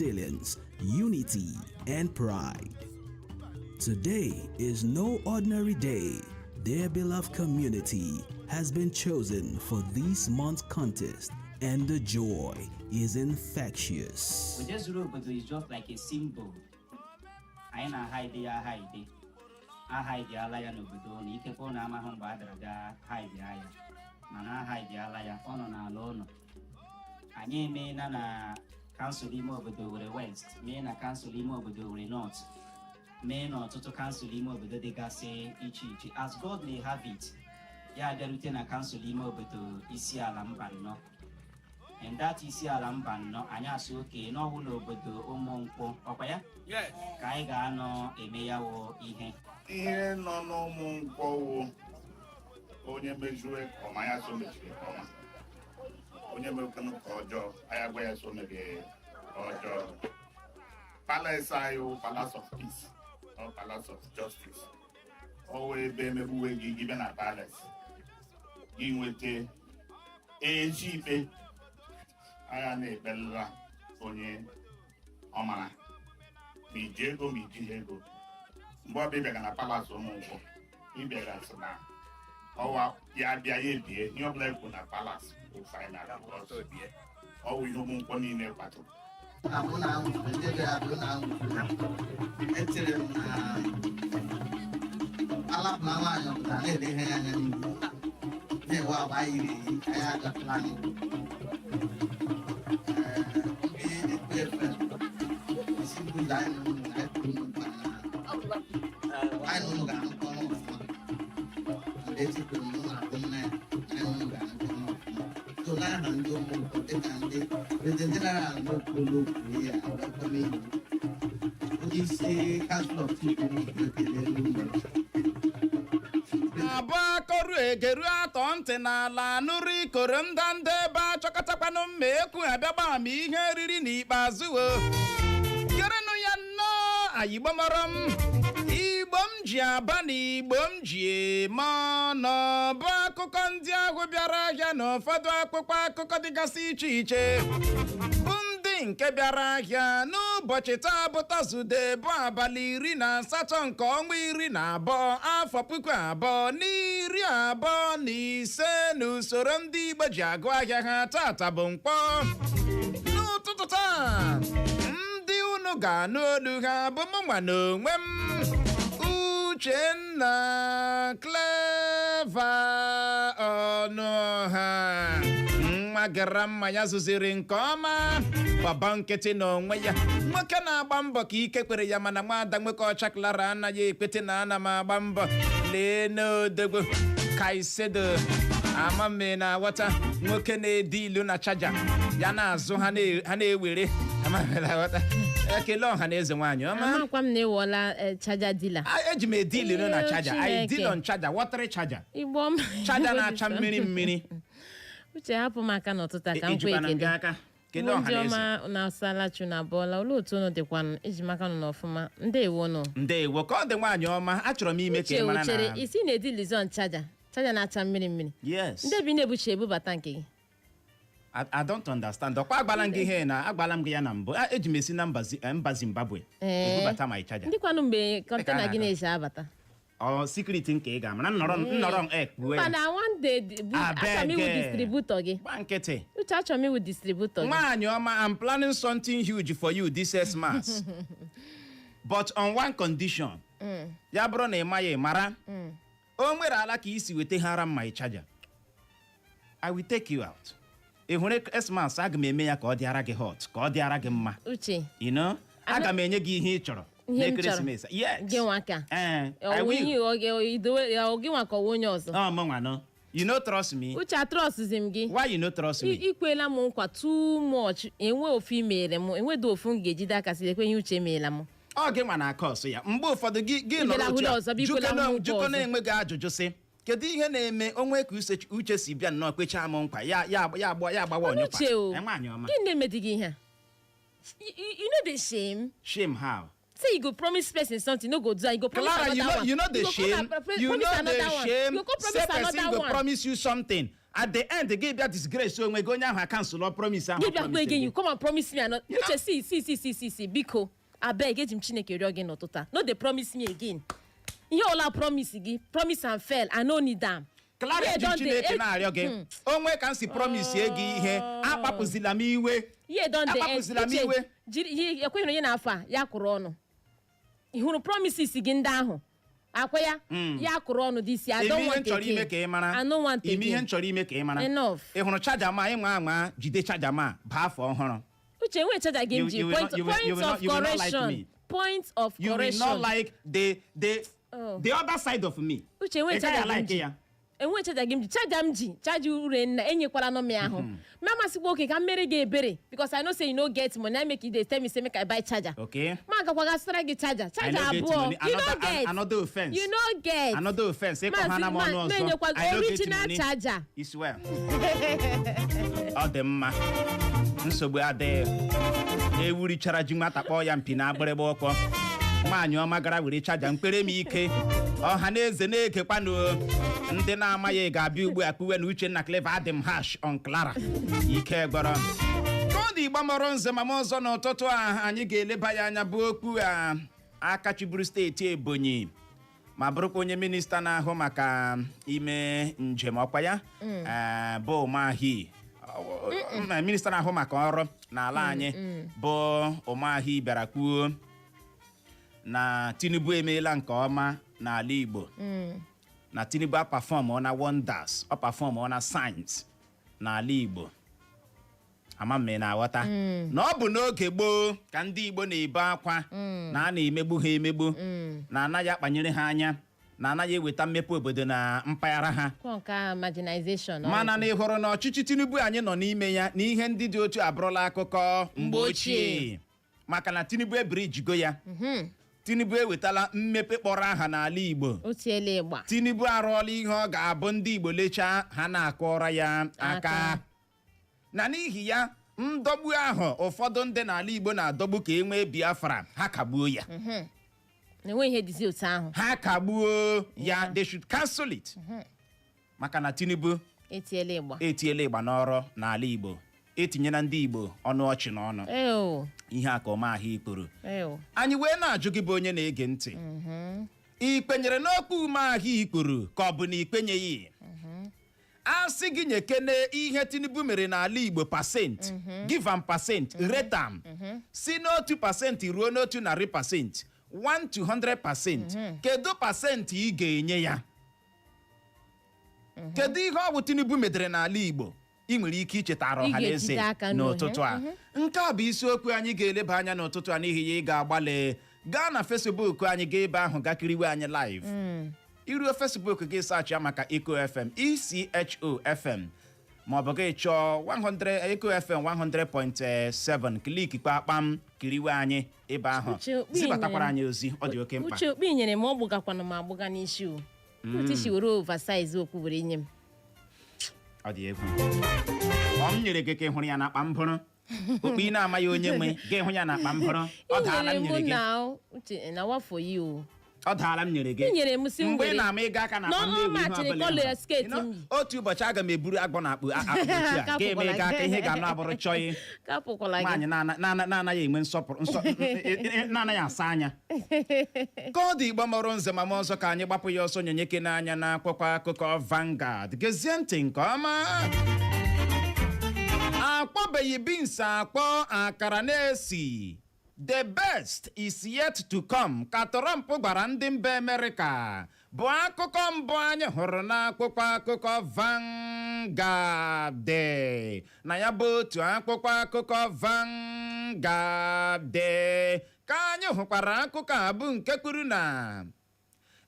resilience, unity, and pride. Today is no ordinary day. Their beloved community has been chosen for this month's contest, and the joy is infectious. Ojezuru Obodo is just like a symbol. Anyị na-ahide ya ahide, ahaidiala ya n'obodo ụnụ. Ikekwe ụnụ amaghị mgbe a bịara bịa hide ya, mana ahaidiala ya, ọ nọ n'ala ụnụ. Anyị emeela na council ime obodo Owerri West, mee na council ime obodo Owerri North, mee n'ọtụtụ council ime obodo dịgasị iche iche. As God may have it, ya abịarute na council ime obodo Isiala Mbano. And that Isiala Mbano, anyị asị oke n'ọhụụ n'obodo Ụmụnkwụ ọkwa ya Yes. ka anyị ga-anọ eme ya wụ ihe. Ihe nọ n'Ụmụnkwọ wụ onye mejue ka ọma, ya so mechiri nke ọma. Onye mekwanụ ka ọjọọ, anyị agwa ya so mere ọjọọ. Palace anyị wụ Palace of Peace or Palace of Justice. Ọ wụ ebe emegbuwe gị, gị bịa na palace, gị nweta ezi ikpe. Agha na-ekpelela onye ọ mara ma iji ego ma ijighị ego. Mgbe ọbịa bịara na palace Ụmụnkwọ, ịbịara sị na ọwa ya bịa, ya ebie ihe ọbụla ekwu na palace bụ final, because ọ wụ ihe Ụmụnkwọ niile kwadoro. Na mụ na anwụrụ ndị bịara abụ na anwụrụ, echere m na alapụla nwaanyị ọbụla na-ele ihe ya anya n'ihu na-ewe agba yiri eyi. Anyị agafela n'ihu. Ndị Ekwe FM isi ụzọ anyị na ụnụ anyị kwuru unu nkwa na anyị na ụnụ ga-arụkọ ọrụ ọfụma. Ndị etikwuru m ụnụ abụ nne ya, anyị na ụnụ ga-arụkọ ọrụ ọfụma. So n'aha ndị Ụmụnkwọ, dịka ndị President General n'okpuru okwu ya welcome you, onye isi Council of Chiefs ekele unu. Abụọ akọrụ egeru atọ ntị n'ala nụrụ ikoro ndanda ebe achọkọtakwanụ mma ekwu abịa ma ihe riri n'ikpeazụ o kerenụ ya nnọọ. Ayigbo mọrọ m, Igbo m ji aba na Igbo m ji eme ọnụ bụ akụkọ ndị ahụ bịara ahịa na ụfọdụ akwụkwọ akụkọ dịgasị iche iche bụ ndị nke bịara ahịa n'ụbọchị taa, bụ Tọzdee, bụ abalị 18 nke ọnwa 12, afọ 2025 n'usoro ndị Igbo ji agụ ahịa ha. Tata bụ Nkwọ. N'ụtụtụ taa, ndị unu ga-anụ olu ha bụ mụnwa na onwe m, Uchenna Clever Ọnụọha, nwa gara mma ya zụziri nke ọma, baba nkịtị n'onwe ya, nwoke na-agba mbọ ka ike kwere ya, mana nwada nwoke ọcha Clara anaghị ekwete na ana m agba mbọ. Lee n'odogbo Kaisedo amamme na-aghọta, nwoke na-ede ilu na charger ya na-azụ ha ha na-ewere amamme na-aghọta. Ekele ọha na eze, nwaanyị ọma. Amakwa m na ịwọla charger dealer. Eji m ede ilu na Ee, charger. I Chineke. deal on charger, watery charger. Igbo ọma. Charger na-acha mmiri mmiri. Uche, hapụ m aka n'ụtụtụ a ka m kwe Ejikwana ekele gị aka kelee ndị ọha na eze. Ọma na-asalachu na abụọla. Olee otu unu dịkwanụ? Iji maka nụ n'ọfụma. Ndewo nụ. Ndewo. Ka ọ dị, nwaanyị ọma, achọrọ m ime ka Uche, ị mara uchere na isi na-edi lizon charger, charger na-acha mmiri mmiri. Yes. Ndị bi na-ebuchi ebubata nke gị. I don't understand. Ọkwa agbala m gị ihe na agbala m gị ya na mbụ. Eji m esi na mba Zimbabwe ebubata my charger. Ndị kwanụ mgbe container gị na-aga. na-eji abata? Ọ secret nke ị ga-amara nnọrọ nnọrọ m ekpuwe ya. Mana one day achọrọ m iwu Abeg. distributor gị. Gba nkịtị. Uche, achọrọ m iwu distributor gị. Nwaanyị ọma, I'm planning something huge for you this Xmas, but on one condition. Ya bụrụ na ị maghị mara o nwere ala ka isi wetaghara m my charger, I will take you out. Ị hụrụ Xmas, aga m eme ya ka ọ dịara gị hot, ka ọ dịara gị mma. Uche. Aga m enye gị ihe ị chọrọ Ihe m chọrọ. n'ekeresimesi. Yes. Gị nwa ka Ee, I ọwụ will. ihe gị nwa ka ọwụ onye ọzọ? Ọ mụ nwa no. You no trust me? Uche, atrustzi m gị. Why you no trust me? Ikwela m nkwa too much. Enwe ofu imere m, enwedo ofu m ga-ejide aka si ekwe ihe Uche meela m. Ọ gị nwa na-akọ ọsọ ya mgbe ụfọdụ gị Ị nọrọ bịara otu hụla a, ọzọ, bịa ikwela m nkwa jukọ ọzọ. na-enwe gị ajụjụ sị kedu ihe na-eme onwe ka Uche si bịa nnọọ kwechaa m nkwa ya ya ya agba ya agbawa onyụkwa. Uche o. Eh, nwaanyị ọma. Gịnị na-emedi gị ihe a? You no dey shame? Shame how? Say you go promise person something, no go do am. You go promise Clara, another you know one. you know the You go come shame. and You promise know the another one. shame. You go come Say promise person another go one. promise you something. At the end, gị bịa disgrace onwe gị, onye ahụ acancelụ promise ahụ Gị bịakwa promise again, gị. you come and promise me another. You know? Uche, see, see, see, see, see, see, biko, abeg, eji m Chineke rịọ gị n'ụtụtụ a, no dey promise me again. Ihe ọla promise gị, promise and fail, I no need am. Clara, Here eji don dey- Chineke na-arịọ gị, onwe ka m si promise gị ihe, akpapụzila m iwe. Ihe don dey end. Akpapụzila m Uche, iwe. Jiri ihe ekweghị na onye na-afọ a ya kwụrụ ọnụ. Ị hụrụ promises gị ndị ahụ akwa ya, ya kwụrụ ọnụ this year. I Ime don't ihe m want chọrọ ime again. ka ị mara. I no want Ime ihe m again. chọrọ ime ka ị mara. Enough. Ị hụrụ charger ma ịnwa anwa jide charger ma baa afọ ọhụrụ. Uche, enwe charger gị m ji. You will Point not- you will- you point will of not- you will not like correction. me. Point of You will not correction. like the Oh. the other side of me. Uche, enwe Ị gaghị charger gị m like ji. ya. Enwe charger gị m ji. Charger m ji, charger ure nna enyekwala nọ m ya ahụ ma amasịkwa oke ka m mere gị ebere, because I know say you no get money. I make you dey tell me say make I buy charger. Ma agakwa gasịtara gị charger I charger no get abụọ. money. You no Another get. Another offense. You no get. Another offense. Ịkọ ha na m Maazị, ọnụ ma ọzọ. enyekwa I no get original money. charger. Is well. Ọ dị mma, nsogbu adịghị. Ewurichara ji nwata kpọọ ya mpi na agbịrịgba ụkwụ. Nwaanyị ọma gara were charger mkpere m ike. Ọha na eze na-ekekwanụ, ndị na-amaghị ga-abịa ugbu a kpuwe na Uchenna Clever adị m harsh on Clara. Ike gbọrọ ka ọ dị. Igbo mọrọ nze ma m ọzọ n'ụtụtụ a, anyị ga-eleba ya anya bụ okwu a aka chịburu steeti Ebonyi ma bụrụkwa onye minista na-ahụ maka ime njem ọkwa ya, bụ Umahi, minista na-ahụ maka ọrụ n'ala anyị bụ Umahi, bịara kwuo na Tinubu emeela nke ọma n'ala Igbo, na Tinubu aperform na wonders, ọ perform na signs n'ala Igbo. Ama m ị na-aghọta na ọ bụ n'oge gboo ka ndị Igbo na-ebe akwa na a na-emegbu ha emegbu, na anaghị akpanyere ha anya, na anaghị eweta mmepe obodo na mpaghara ha. Kwa nke a marginalization. Mana na ị hụrụ na ọchịchị Tinubu anyị nọ n'ime ya, na ihe ndị dị otu abụrụla akụkọ mgbe ochie, maka na Tinubu ebirijigo ya. Tinubu ewetala mmepe kpọrọ aha n'ala Igbo. O tiela ịgba. Tinubu arụọla ihe ọ ga-abụ ndị Igbo lechaa, ha na-akụọrọ ya aka. Aka. Na n'ihi ya, ndọgbu ahụ ụfọdụ ndị n'ala Igbo na-adọgbu ka e nwee Biafra, ha kagbuo ya. Na enweghị ihe dịzi otu ahụ. Ha kagbuo ya, they should cancel it, maka na Tinubu etiela ịgba. Etiela ịgba n'ọrụ n'ala Igbo, etinyela ndị Igbo ọnụ ọchị n'ọnụ. Eo. Ihe a ka ọma ikporo. Eo. Anyị wee na-ajụ gị bụ onye na-ege ntị, ị kwenyere n'okwu Umeahụ ikporo ka ọ bụ na ị kwenyeghị? A sị gị nyekene ihe Tinubu mere n'ala Igbo percent, give am percent, rate am si n'1% ruo n'100%, 1 to 100%, kedu percent ị ga-enye ya? Kedu ihe ọ bụ Tinubu medere n'ala Igbo ị nwere ike ichetara Ị ọha na eze ga-ejide aka n'ụtụtụ a? Nke a bụ isiokwu anyị ga-eleba anya n'ụtụtụ a. N'ihi ya, ị ga-agbalị gaa na Facebook anyị, gaa ebe ahụ ga kiriwe anyị live. Iruo Facebook gị, search ya maka Eco FM, ECHO FM, maọbụ gị chọọ 100 Eco FM 100.7, click kpakpam, kiriwe anyị ebe ahụ. Uche, okpu zibatakwara nyere- anyị ozi, ọ dị oke mkpa. Uche, okpu nyere m, ọ gbụgakwana m agbụga n'isi o. Otu isi were oversize okpu were nye m. Ọ dị egwu. Ọ m nyere gị ka ị hụrụ ya n'akpa mbụrụ? Okpu ị na-amaghị onye nwe gị hụ ya n'akpa mbụrụ, ọ daala m Ị nyere nyere m gị. Na uche na wafọ yi o. Ọ daala m nyere gị. Ị nyere m si m Mgbe ị were. na-ama ịga aka n'akpa m Na ọ na-ewu ihe machiri ọbụla colour ị hụrụ. skirt You know, m yi. Otu ụbọchị aga m eburu agbọ na akpụ akpụ otu a ga-eme ịga aka, ihe ga-anụ abụrụ chọghị. Kapụkwala gị. Nwaanyị na-anaghị enwe nsọpụrụ nsọ, na-anaghị asa anya ka ọ dị. Igbo mọrọ nze ma m ọzọ, ka anyị gbapụ ya ọsọ nyenyeke n'anya na akwụkwọ akụkọ Vanguard. Gezie ntị nke ọma. Akpọbeghị beans akpọ, akara na-esi. "The best is yet to come," ka Trump gwara ndị mba Amerịka, bụ akụkọ mbụ anyị hụrụ n'akwụkwọ akụkọ Vanguard. Na ya bụ otu akwụkwọ akụkọ Vanguard ka anyị hụkwara akụkọ a bụ nke kwuru na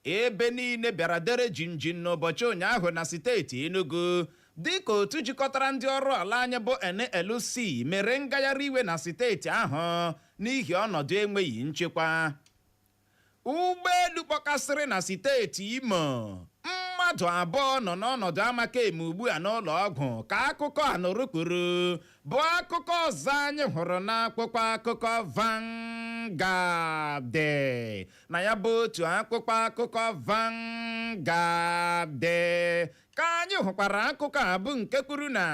ebe niile bịara dere jinjin n'ụbọchị ụnyaahụ na steeti Enugu, dịka otu jikọtara ndị ọrụ ala anyị bụ NLC mere ngagharị iwe na steeti ahụ n'ihi ọnọdụ enweghị nchekwa. Ụgbọelu kpọkasịrị na steeti Imo, mmadụ Mmadụ 2 nọ n'ọnọdụ amaka eme ugbu a n'ụlọ ọgwụ, ka akụkọ a nụrụ kwuru, bụ akụkọ ọzọ anyị hụrụ n'akwụkwọ akụkọ Vanguard. Na ya bụ otu akwụkwọ akụkọ Vanguard ka anyị hụkwara akụkọ a, bụ nke kwuru na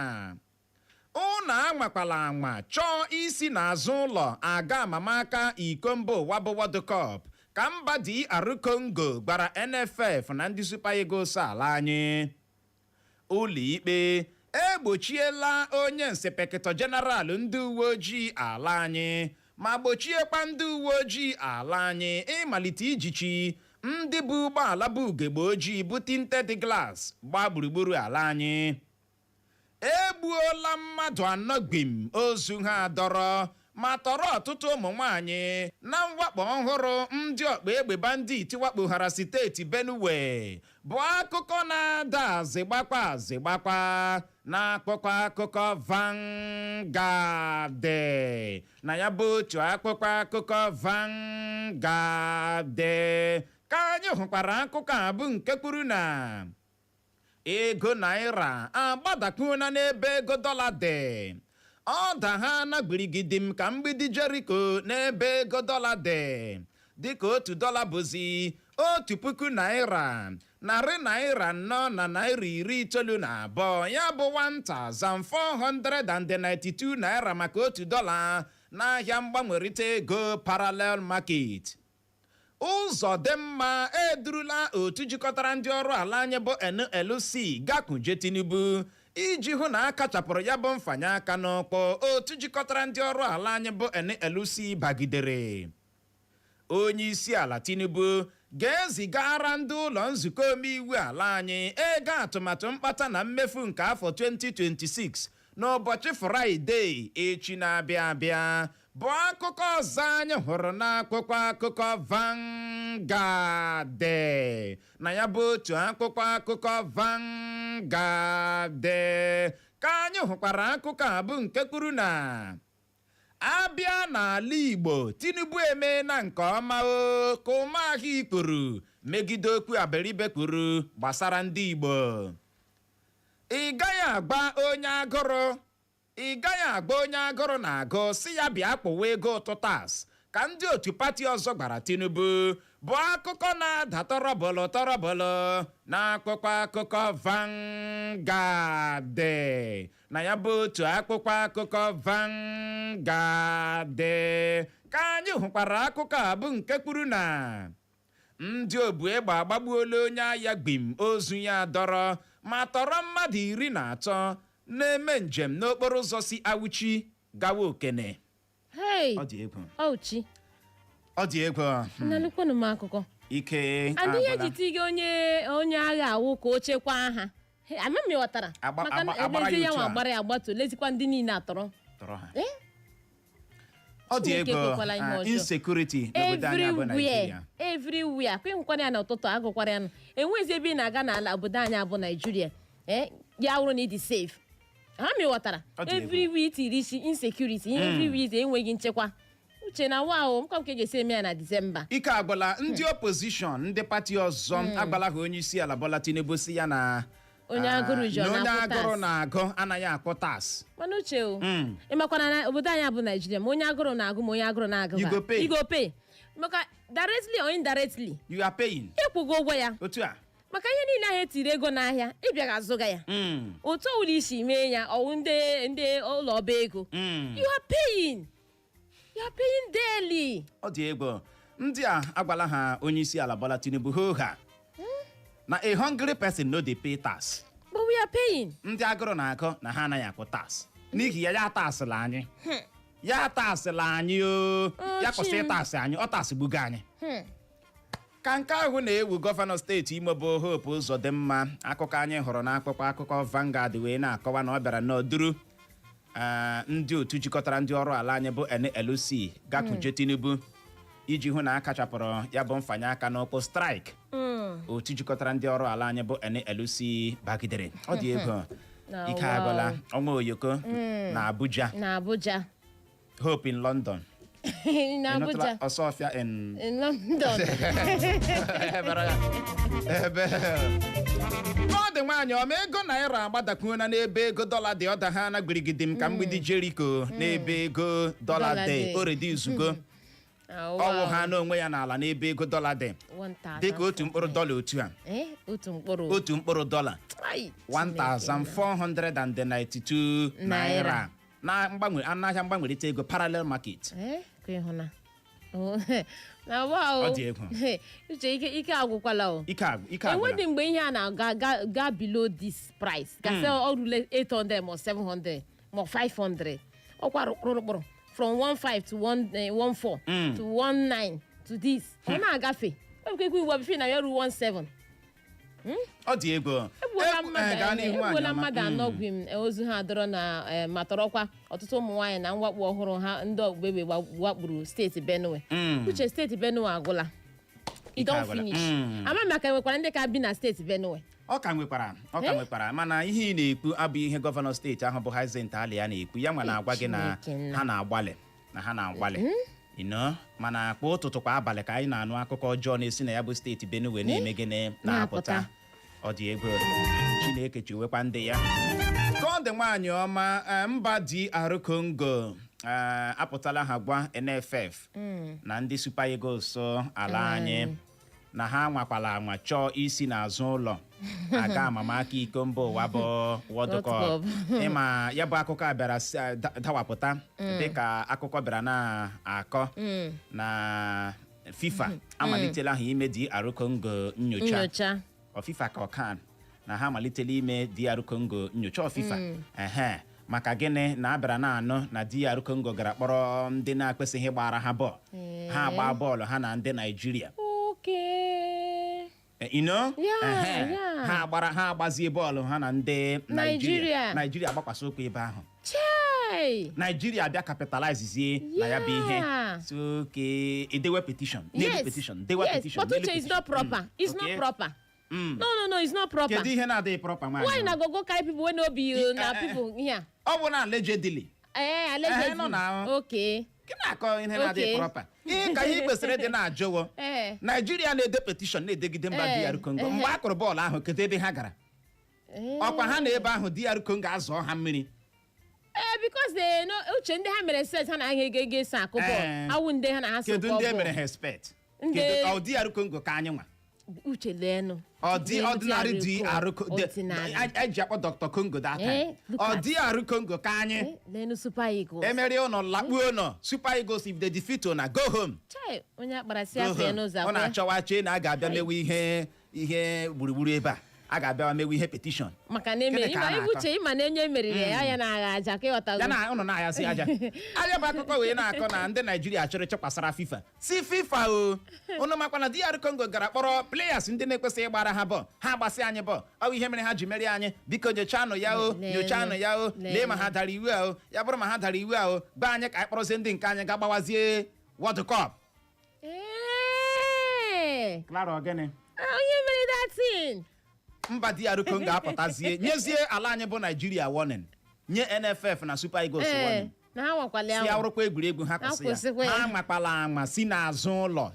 ụnụ anwakwala anwa chọọ isi n'azụ ụlọ aga amamaka iko mba ụwa bụ World Cup, ka mba DR Congo gbara NFF na ndị Super Eagles ala anyị. Ụlọikpe egbochiela onye inspector general ndị uwe ojii ala anyị, ma gbochiekwa ndị uwe ojii ala anyị ịmalite ijichi ndị bụ ụgbọala bụ ugegbe ojii bụ tinted glass gbaa gburugburu ala anyị. Egbuola mmadụ 4 gbim, ozu ha dọrọ, ma tọrọ ọtụtụ ụmụ nwanyị na mwakpo ọhụrụ ndị ọkpa egbe bandit wakpoghara steeti Benue, bụ akụkọ na-ada azịgbakwa azịgbakwa na akpụkọ akụkọ Vanguard. Na ya bụ otu akpụkọ akụkọ Vanguard ka anyị hụkwara akụkọ a, bụ nke kwuru na ego naira agbadakwuola n'ebe ego dọla dị. Ọ da ha na gbirigidi m ka mgbidi Jeriko n'ebe ego dọla dị, dịka 1 dọla bụzi ₦1,492, ya bụ 1492 naira maka 1 dọla n'ahịa mgbanwerịta ego parallel market. Ụzọ dị mma edurula otu jikọtara ndị ọrụ ala anyị bụ NLC gakwuje Tinubu iji hụ na a kachapụrụ ya bụ mfanye aka n'ụkwụ otu jikọtara ndị ọrụ ala anyị bụ NLC bagidere. Onye isi ala Tinubu ga-ezigara ndị ụlọ nzukọ omeiwu ala anyị ego atụmatụ mkpata na mmefu nke afọ 2026 n'ụbọchị Fraịde echi na-abịa abịa, bụ akụkọ ọzọ anyị hụrụ n'akwụkwọ akụkọ Vanguard. Na ya bụ otu akwụkwọ akụkọ Vanguard ka anyị hụkwara akụkọ a, bụ nke kwuru na abịa n'ala Igbo, Tinubu emeela nke ọma o, ka Ụmahị kwuru megide okwu Aberibe kwuru gbasara ndị Igbo. Ị gaghị agba onye agụrụ, ị gaghị agba onye agụrụ na-agụ si ya bịa kpụwa ego ụtụ tax, ka ndị otu pati ọzọ gbara Tinubu, bụ akụkọ na-ada tọrọbụlụ tọrọbụlụ n'akwụkwọ akụkọ Vanguard. Na ya bụ otu akwụkwọ akụkọ Vanguard ka anyị hụkwara akụkọ a, bụ nke kwuru na ndị obu egbe agbagbuola onye agha gbim, ozu ya dọrọ, ma tọrọ mmadụ 13 na-eme njem n'okporo ụzọ si Awuchi gawa Okene. Hey! Ọ dị egwu. Ọchị. Ọ dị egwu. Nnalụkwanụ m akụkọ. Ike and ihe agwụla. eji tinye onye agha awụ ka o chekwaa ha. Hey, ama m ịghọtara maka na agbara elezi ya ya otu nwa a. agbara ya agbatu, lezikwa ndị niile atọrọ. Tọrọ ha. Eh? Ọ dị Chineke egwu. ekwekwala ihe ọjọọ. Insecurity n'obodo anyị abụ Everywhere. Naijiria. Everywhere kwa, ịhụkwara ya n'ụtụtụ, agụkwara ya nụ. Enwezi ebe ị na-aga n'ala obodo anyị abụ Naijiria, eh, ya wụrụ na ịdị safe ha ma ịghọtara. Ọ dị egwu. Everywhere itiri isi insecurity, everywhere ite enweghị nchekwa. Uche na wa o nkwa nke ga-esi eme ya na Disemba. Ike agwụla ndị opposition, ndị pati ọzọ agbala ha onye isi ala Bola Tinubu si ya na Onye agụrụ ji ọ na onye na-akwụ agụrụ tax. na-agụ anaghị akwụ tax. Mana uche o, ị makwana na obodo anyị abụ Naijiria, ma onye agụrụ na-agụ ma onye agụrụ na-agụ, You go pay. you go pay, maka directly or indirectly You are paying. Ịkwụgo ụgwọ ya. Otu a. Maka ihe niile ahụ etiri ego n'ahịa, ịbịa ga-azụga ya. Otu ọbụla isi mee ya, ọwụ ndị ụlọ ọba ego, you are paying, you are paying daily. Ọ dị egwu. Ndị a agwala ha onye isi ala Bola Tinubu hoo ha na a hungry person no dey pay tax. But we are paying. Ndị agụrụ na-agụ na ha anaghị akwụ tax, n'ihi ya, ya taxịla anyị, ya taxịla anyị o. Oh, Ya kwụsị Chim. ịtaxị anyị, ọ taxịgbugo anyị. Ka nke ahụ na-ewu, gọvanọ steeti Imo bụ Hope Uzodimma, akụkọ anyị hụrụ n'akwụkwọ akụkọ Vanguard wee na-akọwa na ọ bịara n'ọdụrụ ndị otu jikọtara ndị ọrụ ala anyị bụ NLC gakwuje Tinubu iji hụ na a kachapụrụ ya bụ mfanye aka n'ụkwụ strike otu jikọtara ndị ọrụ ala anyị bụ NLC bagidere. Ọ dị egwu. Na Ike wow. agwụla. Ọnwa oyoko na Abuja. Na Abuja. Hope in London. In Ị nụtụla Abuja. Ọsọfịa in In London. Ebe ọ dị, nwaanyị ọma, ego naira agbadakwuola n'ebe ego dọla dị. Ọda ha na gbirigidi m ka mgbidi Jeriko n'ebe ego dọla dọla dị. dị. Oredi izugo. Ah, ọwụ wow. ha n'onwe ya n'ala n'ebe ego dọla dị. 1,000. Dịka otu mkpụrụ dọla otu a. Eh, otu mkpụrụ. Otu mkpụrụ dọla Ai, 1492 naira naira. Na mgbanwe ahịa, mgbanwerịta ego parallel market. Eh, ka ịhụ na. Oh, na wow. Ọ dị egwu. Uche, ike ike agwụkwala o. Ike agwụ, ike agwụla. Enweghị mgbe ihe a na-aga ga below this price gasị. Ọ rule 800 ma 700 ma 500, ọkwa rụkpụrụ from 15 to 1, 14 to 19 to this. Ọ na-agafe ekwekwe ugbu a before na ya ruo 17. Ọ dị egwu. Egbuola Egwu- gaa mmadụ n'ihu, egbuola nwaanyị ọma. mmadụ anọ gwim ozu ha dọrọ na ma tọrọkwa ọtụtụ ụmụ nwaanyị na mwakpo ọhụrụ ha ndị ọgbụgbe wakpuru steeti Benue. Uche, steeti Benue agwụla. E Ike don agwụla. finish. Ama m maka enwekwara ndị ka bi na steeti Benue. Ọ ka nwekwara, ọ ka Eh? nwekwara, mana ihe ị na-ekwu abụghị ihe gọvanọ steeti ahụ bụ Hyacinth Alia na-ekwu. Ya nwa na-agwa gị na Chineke nna. ha na-agbalị, na ha na-agbalị mana kwa ụtụtụ, kwa abalị ka anyị na-anụ akụkọ ọjọọ na-esi na ya bụ steeti Benue na-eme gịnị? Na-apụta. Na-apụta. Ọ dị egwu. Chineke chiwekwa ndị ya ka ọ dị. Nwaanyị ọma, mba DR Congo apụtala ha gwa NFF na ndị Super Eagles ala anyị na ha nwakwala anwa chọọ isi n'azụ ụlọ aga amamaka iko mba ụwa bụ World World Cup. Cup. Ịma ya bụ akụkọ a bịara dawapụta dịka akụkọ bịara na-akọ na FIFA amalitela ha ime DR Congo nyocha. Nyocha. Ọ FIFA ka ọ kan na ha amalitela ime DR Congo nyocha, ọ FIFA ehe. Maka gịnị na a bịara na-anụ na DR Congo gara kpọrọ ndị na-akwesịghị gbara ha bọọlụ, ha gbaa bọọlụ ha na ndị Naijiria. Yeah, yeah. Ha gbara, ha agbazie bọọlụ ha na ndị Naijiria. Nigeria. Naijiria gbakwasị ụkwụ ebe ahụ. Chai. Naijiria bịa capitalize na ya bụ ihe. So ke edewe petition n'elu petition, dewe petition But n'elu Uche, it's petition. not proper. It's not proper. No, no, no, it's not proper. Kedu ihe na-adịghị proper, nwaanyị? Why na go go carry people wey no be na people here? Ọ bụ na allegedly. Eh, allegedly. Nọ na- Gị na-akọ ihe na-adịghị proper. Ihe ka ihe kwesịrị ịdị na-ajụwo, Naijiria na-ede petition na-edegide mba DR Congo, mgbe a kụrụ bọọlụ ahụ, kedu ebe ha gara? Ọkwa ha na ebe ahụ DR Congo azụọ ha mmiri. Eh, because they no. Uche, ndị ha mere set ha na ha ego ego esi akụ bọọlụ. Awụ ndị ha na ha so Kedu kụọ ndị e mere bọọlụ. ha expect? Ndị- Kedu ọ DR Congo ka anyị nwa? Uche, leenụ. Ọ dị Leenụ. ordinary DR DR Congo. Ordinary. eji akpọ Dr. Congo that time. Look Ọ at- DR Congo ka anyị. Leenụ Super Eagles. Emerie ụnụ, lakpuo ụnụ. Super Eagles, if they defeat una, go home. Chai, onye akpara si Go afọ ya home. n'ụzọ Ọ akwa. na-achọwa chee na a ga-abịa mewe ihe gburugburu ebe a, a ga-abịa mewe ihe petition. Maka na emeri Gịnị ka a ịma na-akọ? Uche, ịma na enye meriri ya, ya na-agha aja ka ịghọtago. Ya na ụnụ na-ayazi aja anya bụ akụkọ wee na-akọ na ndị Naijiria chọrọ chekwasara FIFA, si FIFA o, ụnụ makwa na DR Congo gara kpọrọ players ndị na-ekwesịghị ịgbara ha bọọlụ, ha gbasị anyị bọọlụ, ọ bụ ihe mere ha ji merie anyị. Biko nyochanụ ya o. Lee, nyochanụ ya o. lee. Lee ma ha dara iwu a o. Ya bụrụ ma ha dara iwu a o, gba anyị ka anyị kpọrọzie ndị nke anyị ga gbawazie World Cup. Ee. Clara, ogene? Ah, onye mere that thing? Mba DR Congo apụtazie nyezie ala anyị bụ Naijiria warning, nye NFF na Super Eagles warning. Na ha nwakwala Si ya. awụrụkwa egwuregwu ha kwụsị kwụsịkwa ya. ya. Ha amakwala ama si n'azụ ụlọ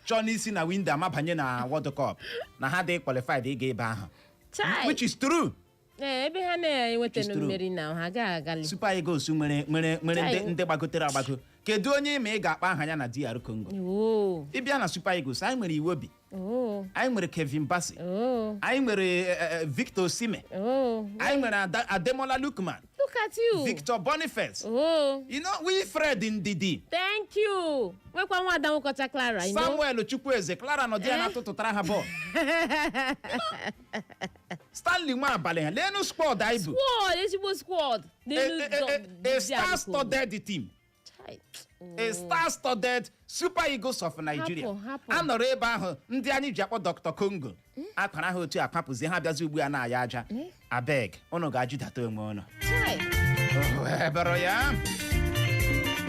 chọọ n'isi na window amabanye na World Cup, na ha dị qualified ịga ebe ahụ. Chai. Which is true. Ee, ebe ha na-enweta Which is true. mmeri na ha agaghị agali. Super Eagles nwere ndị Chai. ndị gbagotere agbago. Kedu onye ma ị ga-akpa aha ya na DR Congo? Oo. Ịbịa na Super Eagles, anyị nwere Iwobi, Oo. anyị nwere Kevin Bassey, Oo. anyị nwere Victor Osimhen, Oo. anyị nwere Ademola Lookman, Look at you. Victor Boniface, Oo. Wilfred Ndidi. Thank you. Nwekwa nwa ada nwekọcha Clara. Samuel Chukwueze, Clara nọdụ ya na-atụtụtara ha bọọlụ. Stanley Nwabalị ha, leenụ squad anyị bụ. Squad, ezigbo squad. N'elu A star-studded team, Chai. a star-studded Super Eagles of Nigeria. Hapụ, hapụ. A nọrọ ebe ahụ, ndị anyị ji akpọ Dr. Congo akwara ha otu akwapụzie ha, bịazi ugbu a na-aya aja. Abeg, unu ga-ajụdata onwe unu. Chai. Ebere ya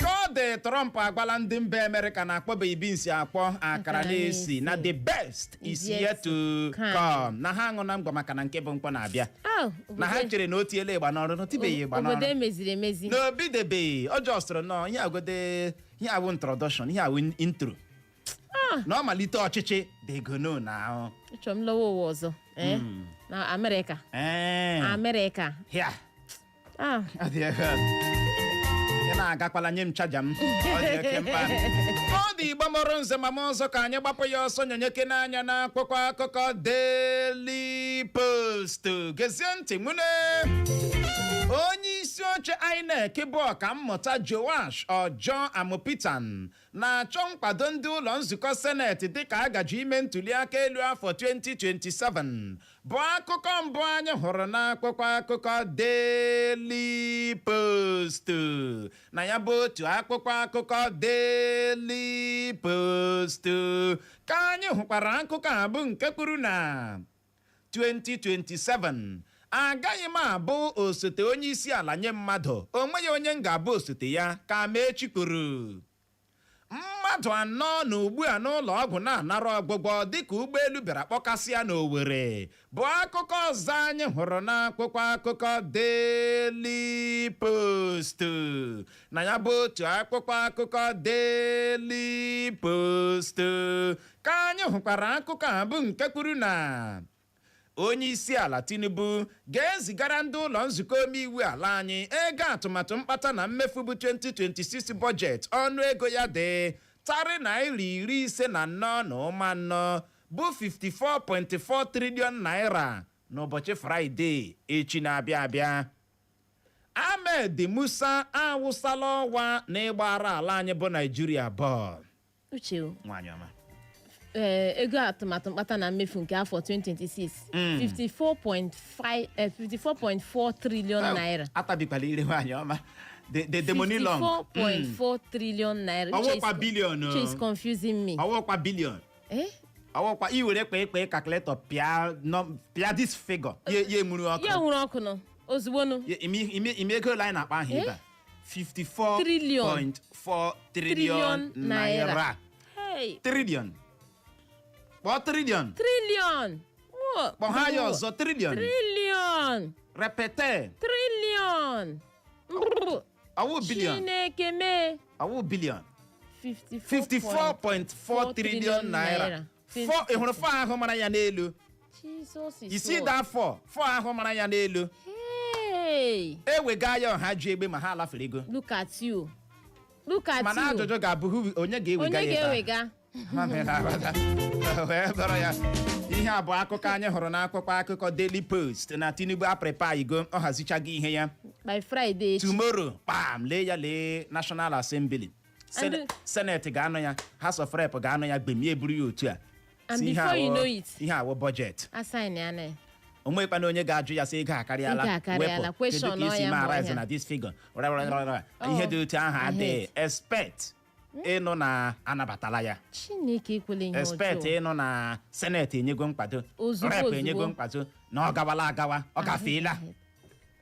ka ọ dị. Trump agwala ndị mba Amerịka na-akpọbeghị beans akpọ akara akara na-esi, na na-esi. The best is yet yet to come. come, na ha aṅụ na ngwa maka na nke bụ mkpọ na-abịa. Oh, Na ha obodo- chere na o tiela ịgba n'ọrụ, na o tibeghị ịgba obodo n'ọrụ. emeziri emezi. Na obidebeghị, ọ jọsịrị nọ ihe agode. Ihe awụ introduction, ihe awụ intro na ọ malite ọchịchị, they go know now. Achọrọ m lọwa ụwa ọzọ, eh? Na Amerịka. Amerịka. Here. Ah. Ọ dị egwu. Ị na-agakwala, nye m charger m, ọ dị oke mkpa. Ọ dị. Igbo mụrụ nze ma m ọzọ, ka anyị gbapụ ya ọsọ nyonyeke n'anya na akwụkwọ akụkọ Daily Post. Gezie ntị nwune. Onye isi oche INEC bụ Ọkammụta Joash Ọjọ Amupitan na-achọ nkwado ndị ụlọ nzukọ Seneti dịka agaji ime ntụliaka elu afọ 2027, bụ akụkọ mbụ anyị hụrụ n'akwụkwọ akụkọ Daily Post. Na ya bụ otu akwụkwọ akụkọ Daily Post ka anyị hụkwara akụkọ a bụ nke kwuru na 2027 agaghị m abụ osote onye isi ala nye mmadụ, o nweghị onye m ga-abụ osote ya, ka Amaechi kwuru. Mmadụ anọ na ugbu a n'ụlọ ọgwụ na-anara ọgwụgwọ dịka ụgbọelu bịara kpọkasịa n'Owerri, bụ akụkọ ọzọ anyị hụrụ n'akwụkwọ akụkọ Daily Post. Na ya bụ otu akwụkwọ akụkọ Daily Post ka anyị hụkwara akụkọ a bụ nke kwuru na onye isi ala Tinubu ga-ezigara ndị ụlọ nzukọ omeiwu ala anyị ego atụmatụ mkpata na mmefu bụ 2026 budget, ọnụ ego ya dị tarị naira 54.4, bụ 54.4 trillion naira, n'ụbọchị Fraịde echi na-abịa abịa. Ahmed Musa awụsala ọwa n'ịgbara ala anyị bụ Naijiria bọọlụ. Uche o, Nwaanyị ọma. Ee, ego atụmatụ mkpata na mmefu nke afọ 2026, 54.5, 54.4 trillion naira. Atabikwala ire, nwaanyị ọma. The money long. 54.4 trillion naira. Uche Ọwụkwa billion o. Uche is confusing me. Ọwụkwa billion. Eh? Ọwụkwa iwere kpee kpee calculator pịa pịa this figure ya, ya emuru ọkụ. Ya nwụrụ ọkụ nọ ozugbo nụ. Ya, ime ego ole anyị na-akpa ahụ ebe a? 54.4 trillion Trillion naira. Naira. Hey, Trillion, kpọọ trillion. Trillion. Whoa. Kpọọ ha ya ọzọ, trillion. Trillion. Repeat. Trillion. Brr. Ọwụ billion. Chineke mee. Ọwụ billion. 54. 54.4 trillion naira. Four, ị hụrụ four ahụ mara ya n'elu? Jesus is Isi Lord. da four four ahụ mara ya n'elu. Hey, Ewega ya ọha ji egbe ma ha alafere ego. Look at you. Look at Mana you. ajụjụ ga-abụ onye ga-ewega Onye ya ebe ahụ? ga-ewega? Wee bụrụ ya, ihe a bụ akụkọ anyị hụrụ n'akwụkwọ akụkọ Daily Post na Tinubu aprepare igo, ọ hazichago ihe ya. By Friday echi. Tomorrow, kpam, lee ya, lee National Assembly. Senate ga-anọ ya, House of Rep ga-anọ ya, gbem ya eburu ya otu a. And Si ihe before you know it. Ihe awụ budget. Assign ya na ya. Onwekwana onye ga-ajụ ya sị ego akarịala. Ego akarịala. Wepụ. Question Kedu ka isi ọ ya ma ma ọ arise ya. na this figure? Ra, ra, ra, ra. Ihe dị otu ahụ adịghị. Ahead. Expect ịnụ na anabatala ya. Chineke ekwela ihe Expect ọjọọ. ịnụ na Senate enyego nkwado, Ozugbo, Rep ozugbo. enyego nkwado, na ọ gawala agawa, ọ gafeela.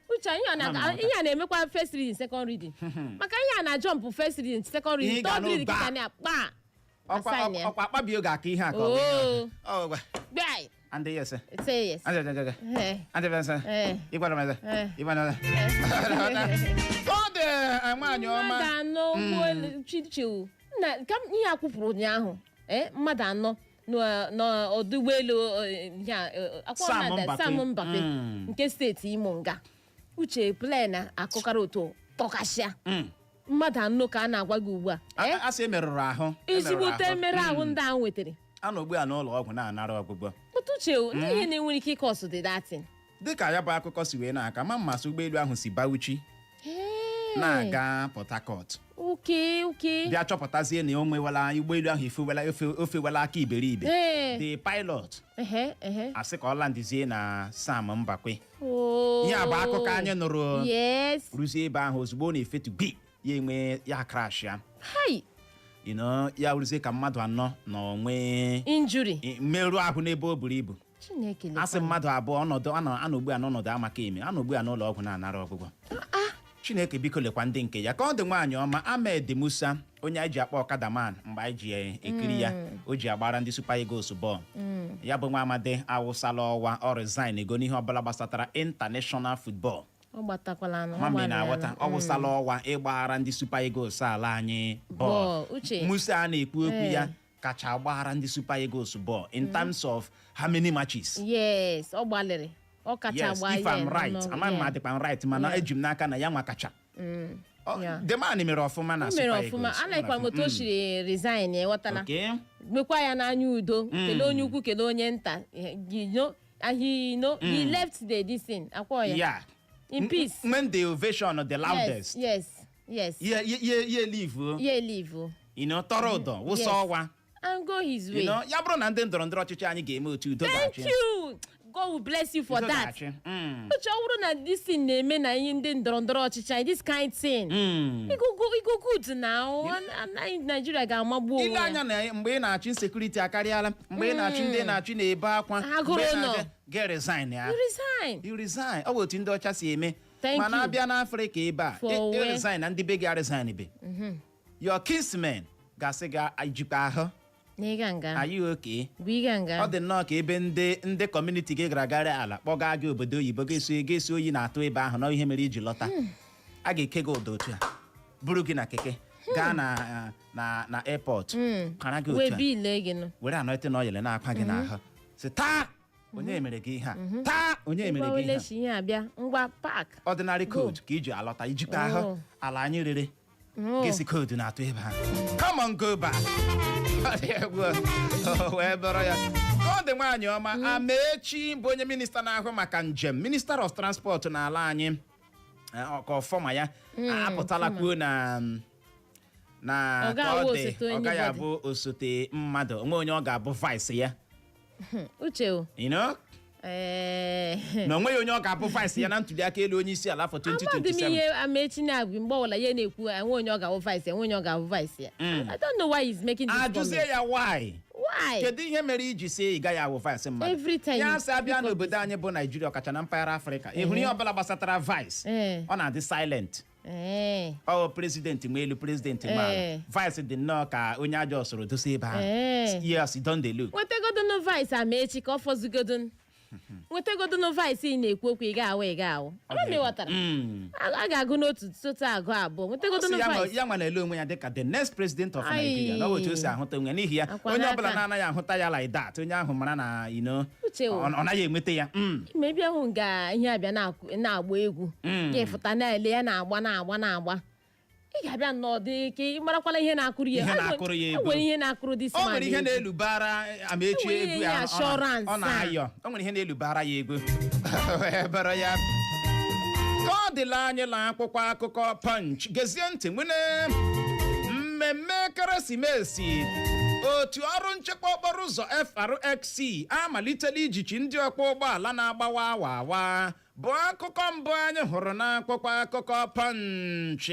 Uche, ihe a Ama m ihe a na-emekwa first reading, second reading, maka ihe a na jump first reading, second Ihe reading, ị ga third reading n'ụba. kịta na kpa Ọkwa assign ya. ọkwa akpabio ga-aka ihe a ka ọ bụ ihe Oo. ọ gwa. Gbai. And yes. Say yes. And yes. Eh. And yes. Eh. Ịgwara m eze. Eh. Ịgwara m eze. Ọ dị nwaanyị ọma. Mmadụ anọ ụgbọelu chichiu na ka ihe a kwupụrụ ụnyaahụ, mmadụ anọ n'ọdụ ụgbọelu, ya, akwa Sam na- Mbakwe. Sam Mbakwe nke steeti Imo nga uche plane akụkara otu tọkasịa mmadụ anọ ka a na-agwa gị ugbu a. A sị emerụrụ ahụ. Emerụrụ Ezigbote ahụ. mmerụ ahụ ndị a nwetara. A nọ ugbu a n'ụlọ ọgwụ na-anara ọgwụgwọ. Pụta uche o, ndị ihe na-enwere ike ịkọsụ dị datin. Dịka ya bụ akụkọ si wee na-aka ma mmasị, ụgbọelu ahụ si Bauchi na-aga Port Harcourt, Oke bịa chọpụtazie na o nwewela ụgbọelu ahụ efewela ofewela aka iberibe. The pilot ehe ehe asị ka ọ landizie na Sam Mbakwe. Oh. Ihe a bụ akụkọ anyị nụrụ. Ruzie ebe ahụ, ozugbo ọ na-efetu gbi, ya enwe ya crash ya. Hai. Ya ruzie ka mmadụ anọ nọ nwee Injury. mmerụ ahụ n'ebe o buru ibu. Chineke Asị lekwanụ. mmadụ abụọ ọnọdụ anọ ugbu a n'ọnọdụ amaka eme, anọ ugbu a n'ụlọ ọgwụ na-anara ọgwụgwọ. Chineke biko lekwa ndị nke ya ka ọ dị. Nwaanyị ọma, Ahmed Musa, onye anyị ji akpọ ọkada man mgbe anyị ji ekiri ya, o ji agbara ndị Super Eagles bọọlụ, ya bụ nwa amadi awụsala ọwa, ọ resign ego n'ihe ọbụla gbasatara international football. Ọ gbatakwala nụ, ọ Mami gbalịala. na-aghọta, ọ wụsala ọwa ịgbaghara ndị Super Eagles ala anyị bọọlụ. Bọọlụ, Uche. Musa a na-ekwu okwu ya kacha gbaghara ndị Super Eagles bọọlụ in terms of how many matches. Yes, ọ gbalịrị, ọ kacha Yes, gba. if I'm right, amaghị m adịkwa m right, mana eji m n'aka na ya nwa kacha. The man mere ọfụma na O mere Super ọfụma. Eagles. Anaghịkwa m otu o siri resign, ịghọtala? Okay. Mekwa ya n'anya udo, kelee onye ukwu, kelee onye nta, and he left the this thing akwọ ya in peace. When the ovation the loudest, Yes. ye leave o. Yeah, leave o. Tọrọ ụdọ wụsa ọwa And go his way. Ya bụrụ na ndị ndọrọ ndọrọ ọchịchị anyị ga-eme otu, udo Thank ga-achị. you. God will bless you for Udo that. ga-achị. Uche, ọ bụrụ na this thing na-eme na ihe ndị ndọrọ ndọrọ ọchịchị anyị, this kind thing, e go good now. Nigeria ga-amagbu onwe Ile ya. anya na mgbe ị na-achị, insecurity akarịala. Mgbe ị na-achị, ndị na-achị na-ebe akwa. Agụrụ Mgbe ị nọ. na-achị, get resign ya. You resign. You resign. Ọ bụ otu ndị ọcha si eme. Thank Mana you. abịa n'Afrịka ebe a, For ị where? resign na ndị be gị resign be, your kinsmen ga-asị gị ijikwa ahụ. Na ịga nga. Are you okay? Bụ ịga nga. Ọ dị nnọọ ka ebe ndị community gị gara gara ala kpọgaa gị obodo oyibo, ga-esi oyi na-atụ ebe ahụ na ihe mere iji lọta. A ga-eke gị ụdọ otu a, buru gị na keke gaa na airport, para gị Wee otu a, biile gị nụ. were anointing oil na-akpa gị n'ahụ, sị taa, onye mere gị ihe a? Taa, onye mere gị ihe a? Leshi ihe abịa ngwa park. Ordinary cold ka iji alọta, ijikwa ahụ. Oh. Ala anyị rere gịsị cold na-atụ ebe ahụ. Come on, go back. Ọ dị egwu. O wee bụrụ ya ka ọ dị. Nwaanyị ọma, Amechi bụ onye minista na-ahụ maka njem, Minister of Transport n'ala anyị, ka ọfọma ya apụtala kwuo na Ọ ka ga-awụ ọ dị, osote ọ gaghị anybody. abụ osote mmadụ onwe onye ọ ga-abụ vice ya. Uche o. You know? Na onweghị onye ọ ga-abụ vice ya na ntuli aka elu onye isi ala afọ Amadị m 2027. ihe Amechi na-agụ mgbe ọbụla ya na-ekwu enwe onye ọ ga-awụ vice, enwe onye ọ ga-awụ vice ya. I don't know why he's making this Ajụzie comment. ya why. Why? Kedu ihe mere iji si ị gaghị awụ vice mmadụ? Every time Ya you sị abịa n'obodo anyị bụ Naijiria, ọkacha na mpaghara Afrịka, ị hụrụ ihe ọbụla gbasatara vice, ọ na-adị silent. Ọ president nwe elu, president nwe ala. Vice dị nnọọ ka onye ajọ soro dosa ebe ahụ. Yes, don dey look. Nwetagodonu vice Amechi ka ọ fọzigodonu. Nwetagodonu vice ị na-ekwu okwu, ị ga-awụ, ị ga-awụ. Ama m ịghọtara. A ga-agụ n'otu sotu, agụ abụọ. Nwetagodonu Ọ sị ya vice. Ya nwa na-ele onwe ya dịka the next president of Ai. Nigeria, na ọ bụ otu o si ahụta onwe ya. N'ihi ya, Akwa onye n'aka. ọbụla na-anaghị ahụta ya like that, onye ahụ mara na Uche o. ọ naghị enweta ya. Ma ebe ahụ nga ihe abịa na-agba egwu, ga-efụta na-ele ya na-agba na-agba na-agba, ị ga-abịa nnọọ dị ka ị marakwala ihe na-akụrụ ya. Ihe na-akụrụ ya O egwu. nwere ihe na-akụrụ this O man nwere ihe egwu. na-elubara Amechi O nwere egwu ihe ya, assurance ọ a. na-ayọ. O nwere ihe na-elubara ya egwu wee bụrụ ya ka ọ dịla anyị la akwụkwọ akụkọ Punch. Gezie ntị nwene. Mmemme ekeresimesi, otu ọrụ nchekwa okporo ụzọ FRSC amalitela ijichi ndị ọkwọ ụgbọala na-agbawa awa awa, bụ akụkọ mbụ anyị hụrụ n'akwụkwọ akụkọ Punch.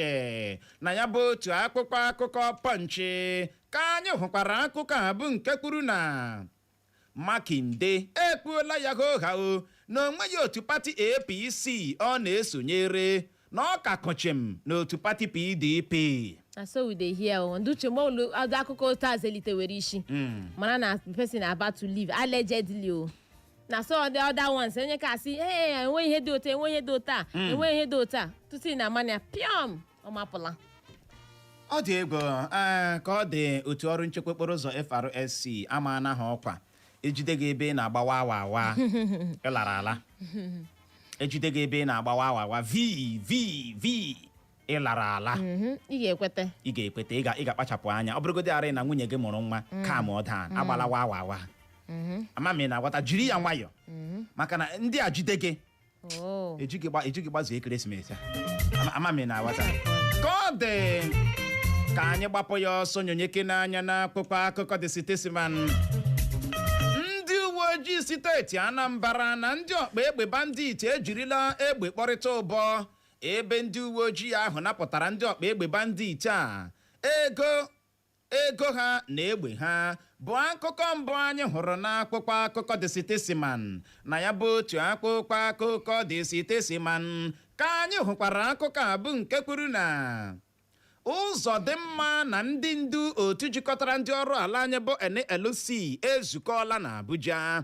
Na ya bụ otu akwụkwọ akụkọ Punch ka anyị hụkwara akụkọ a bụ nke kwuru na Makinde ekwuola ya hoha o na onweghị otu pati APC ọ na-esonyere, na ọ ka kọchim n'otu pati PDP. Na so we dey hear o. Ndị uche, mgbe ụlọ ọdụ akụkọ otu a zelitewere isi, mara na the person about to leave, allegedly o. Na so the other ones, onye ka asị ee, enwe ihe dị otu, enwe ihe dị otu a, enwe ihe dị otu a, tutu na amanya piọm, ọ mapụla. Ọ dị egwu. Ee, ka ọ dị, otu ọrụ nchekwa okporo ụzọ FRSC ama ha ọkwa, ejide gị ebe ị na-agbawa awa awa, ịlara ala. Ejide gị ebe ị na-agbawa awa awa v v v, ịlara ala. Ị ga-ekweta. Ị ga-ekweta, ị ga-akpachapụ anya. Ọ bụrụgodị arị na nwunye gị mụrụ nwa, kam ọ daa agbalawa awa awa, ama m ị na-aghọta. Jiri ya nwayọ, maka na ndị a jide gị, Oh. ejighị gbazuo ekeresimesi a. Ama m ị na-aghọta. Ka ọ dị, ka anyị gbapụ ya ọsọ nyonyeke n'anya n'akwụkwọ akụkọ The Statesman. Ndị uwe ojii steeti Anambra na ndị ọkpa egbe bandit ejirila egbe kpọrịta ụbọ, ebe ndị uwe ojii ahụ napụtara ndị ọkpa egbe bandit a ego ha na egbe ha, bụ akụkọ mbụ anyị hụrụ n'akwụkwọ akụkọ The Statesman. Na ya bụ otu akwụkwọ akụkọ The Statesman ka anyị hụkwara akụkọ a bụ nke kwuru na ụzọ dị mma na ndị ndu otu jikọtara ndị ọrụ ala anyị bụ NLC ezukọọla n'Abuja.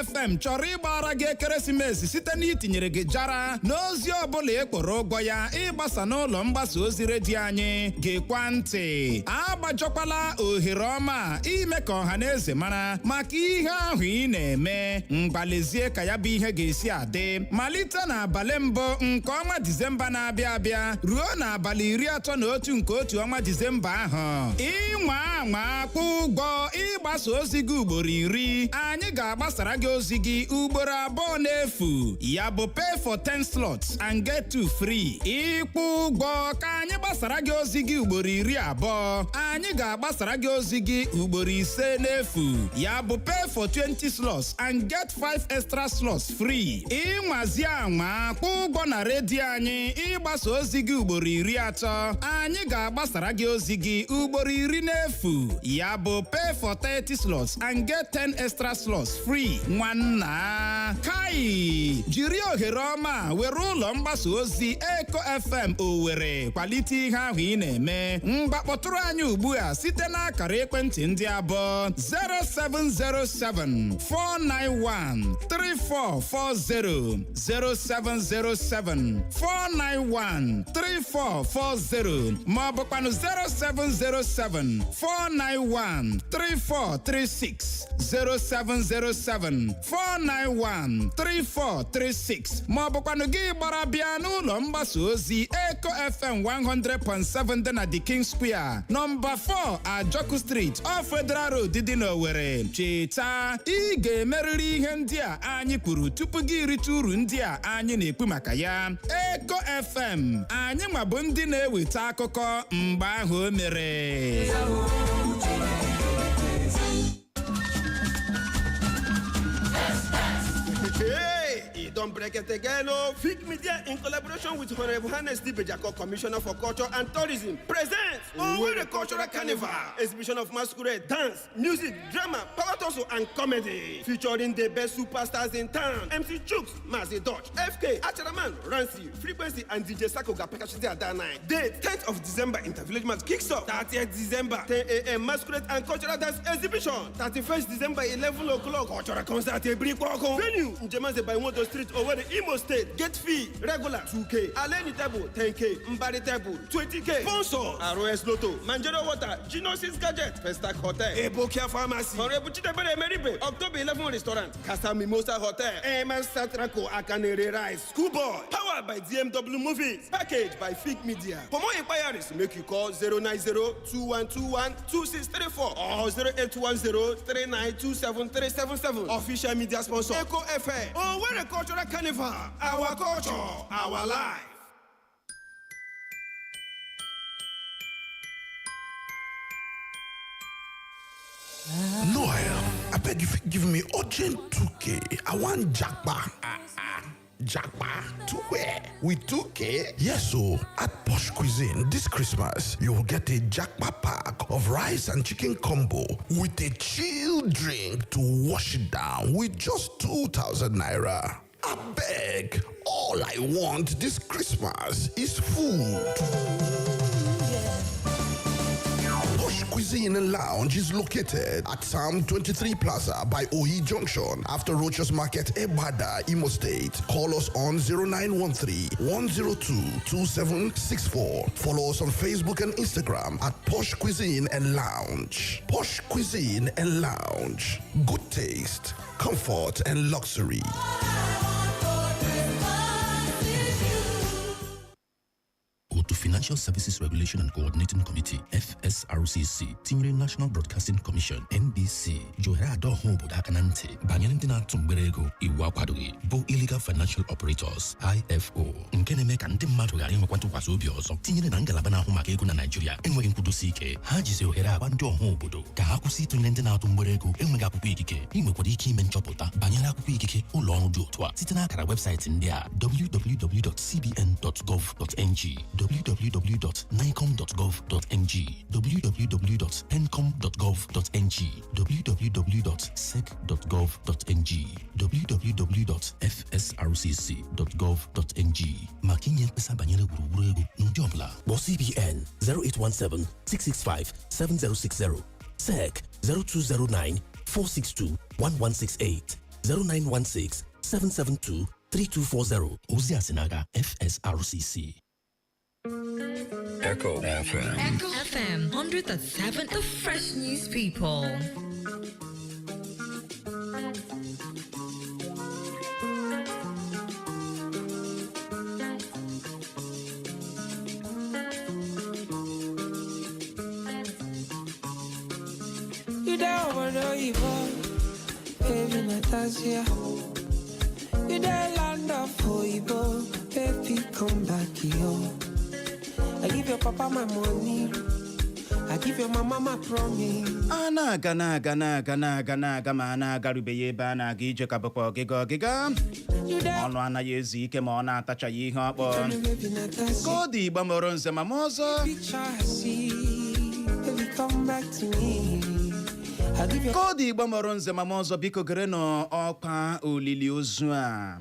FM chọrọ ịgbara gị ekeresimesi site n'itinyere gị jara n'ozi ọbụla ị kwụrụ ụgwọ ya ịgbasa n'ụlọ mgbasa ozi redio anyị. Gekwa ntị, agbajọkwala ohere ọma ime ka ọha na eze mara maka ihe ahụ ị na-eme. Mgbalezie ka ya bụ ihe ga-esi adị malite n'abalị 1 nke ọnwa Disemba na-abịa abịa ruo n'abalị 31 nke otu ọnwa Disemba ahụ. Ịnwa anwa kwụ ụgwọ ịgbasa ozi gị ugboro 10, anyị ga-agbasara gị ozi gị ugboro 2 n'efu. Ya bụ, pay for 10 slots and get 2 free. Ịkwụ ụgwọ ka anyị gbasara gị ozi gị ugboro 20, anyị ga-agbasara gị ozi gị ugboro 5 n'efu. Ya bụ, pay for 20 slots and get 5 extra slots free. Ịnwazi anwa kwụ ụgwọ na redio anyị ịgbasa ozi gị ugboro 30, anyị ga-agbasara gị ozi gị ugboro 10 n'efu. Ya bụ, pay for 30 slots and get 10 extra slots free. Nwanna kai, jiri ohere ọma were ụlọ mgbasa ozi Eco FM Owerri kwalite ihe ahụ ị na-eme. Mgbakpọtụrụ anyị ugbu a site n'akara ekwentị ndị abụọ: 0707 491 3440, 0707 491 3440, ma ọ bụkwanụ 0707 491 3436, 0707 491 3436, ma ọ bụkwanụ gị gbara bịa n'ụlọ mgbasa ozi Eco FM 100.7 dị na The King Square, nọmba 4 Ajoku Street, off Federal Road dị n'Owerri. Cheta, ị ga-emerịrị ihe ndị a anyị kwuru tupu gị rite uru ndị a anyị na-ekwu maka ya. Eco FM, anyị nwa bụ ndị na-eweta akụkọ mgbe ahụ o mere. Hey, e don break it again o. Fig Media in collaboration with Honorable Hannes Dibejako, Commissioner for Culture and Tourism, presents Owerri Cultural Carnival, exhibition of masquerade, dance, music, drama, power tussle and comedy, featuring the best superstars in town: MC Chuks, Mazi Dutch, FK, Acharaman, Rancy, Frequency and DJ Sako Gapekashidi at night. Date: 10th of December, Intervillage Match kicks off. 30th December, 10 a.m. Masquerade and cultural dance exhibition. 31st December, 11 o'clock, cultural concert Ebrikoko. Venue: Njemanze by Motor Street, Owerri, Imo State. Gate fee: regular 2K, Aleni table 10K, Mbari table 20K. Sponsors: ROS Lotto, Manjero Water, Genosis Gadget, Festac Hotel, Ebokia Pharmacy, Honorable Chidebere Meribe, October 11 Restaurant, Casa Mimosa Hotel, Eman Satrako Akanere Rice, Schoolboy, powered by DMW Movies, packaged by Fig Media. For more inquiries, make you call 090 2121 2634 or 0810 3927377. Official media sponsor, Eco FM. Owerri Cultural Carnival, our culture, our life. Noel, I beg you fit give me urgent 2K. I want japa. Ah, ah. Japa to where? With 2K? Yes, so at Posh Cuisine this Christmas, you will get a jackpa pack of rice and chicken combo with a chill drink to wash it down with just 2,000 naira. I beg, all I want this Christmas is food. Posh Cuisine and Lounge is located at Psalm 23 Plaza by OE Junction after Rochers Market, Ebada, Imo State. Call us on 0913 102 2764. Follow us on Facebook and Instagram at Posh Cuisine and Lounge. Posh Cuisine and Lounge. Good taste, comfort, and luxury. Otu Financial Services Regulation and Coordinating Committee, FSRCC, tinyere National Broadcasting Commission, NBC, ji ohere adọ ọha obodo aka na ntị banyere ndị na-atụ mgbere ego iwu akwadoghị bụ Illegal Financial Operators, IFO, nke na-eme ka ndị mmadụ ghara inwekwa ntụkwasị obi ọzọ, tinyere na ngalaba na-ahụ maka ego na Naịjirịa enweghị nkwudosi ike. Ha jizi ohere agba ndị ọha obodo ka ha kwụsị ịtụnyere ndị na-atụ mgbere ego enweghị akwụkwọ ikike. Ị nwekwara ike ime nchọpụta banyere akwụkwọ ikike ụlọ ọrụ dị otu a site n'akara webụsaịtị ndị a: www.cbn.gov.ng, www.nicom.gov.ng, www.pencom.gov.ng, www.sec.gov.ng, www.fsrcc.gov.ng. Maka inye mkpesa banyere gburugburu ego n'ụdị ọbụla, kpọọ CBN 0817 665 7060, SEC 0209 462 1168. 0916 772 3240. Ozi a si n'aka FSRCC. Echo FM. Echo FM 100.7, the fresh news people. You down over evil, baby Natasha. You the land of Oibo, baby come back here. I give your papa my money, I give your mama my promise. A na-aga, na-aga, na-aga, na-aga, na-aga, ma a na-agarubeghị ebe a na-aga. Ije ka bụkwa ọgịga ọgịga. Ọnụ anaghị ezu ike ma ọ na-atachaghị ihe ọkpọ. Baby Natasha, Ka ọ dị, Igbo mụrụ nze ma m ọzọ. Picture I see, baby come back to me. I give your Ka ọ dị, Igbo mụrụ nze ma m ọzọ, biko gerenụ ọkwa olili ozu a.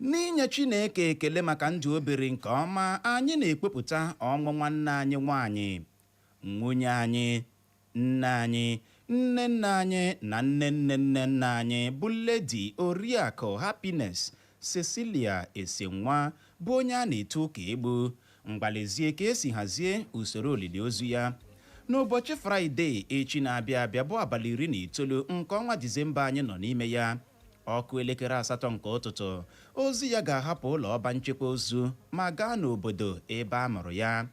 N'inye Chineke ekele maka ndụ o biri nke ọma, anyị na-ekpepụta ọnwụ nwanne anyị nwanyị, nwunye anyị, nne anyị, nne nna anyị na nne nne nne nna anyị, bụ Lady Oriakụ Happiness Cecilia Esenwa, bụ onye a na-etu ụka egbu. Mgbalezie ka esi hazie usoro olili ozu ya n'ụbọchị Fraịde echi na-abịa abịa, bụ abalị 19 nke ọnwa Disemba anyị nọ n'ime ya, ọkụ elekere 8 nke ụtụtụ. Ozu ya ga-ahapụ ụlọ ọba nchekwa ozu ma gaa n'obodo ebe a mụrụ ya.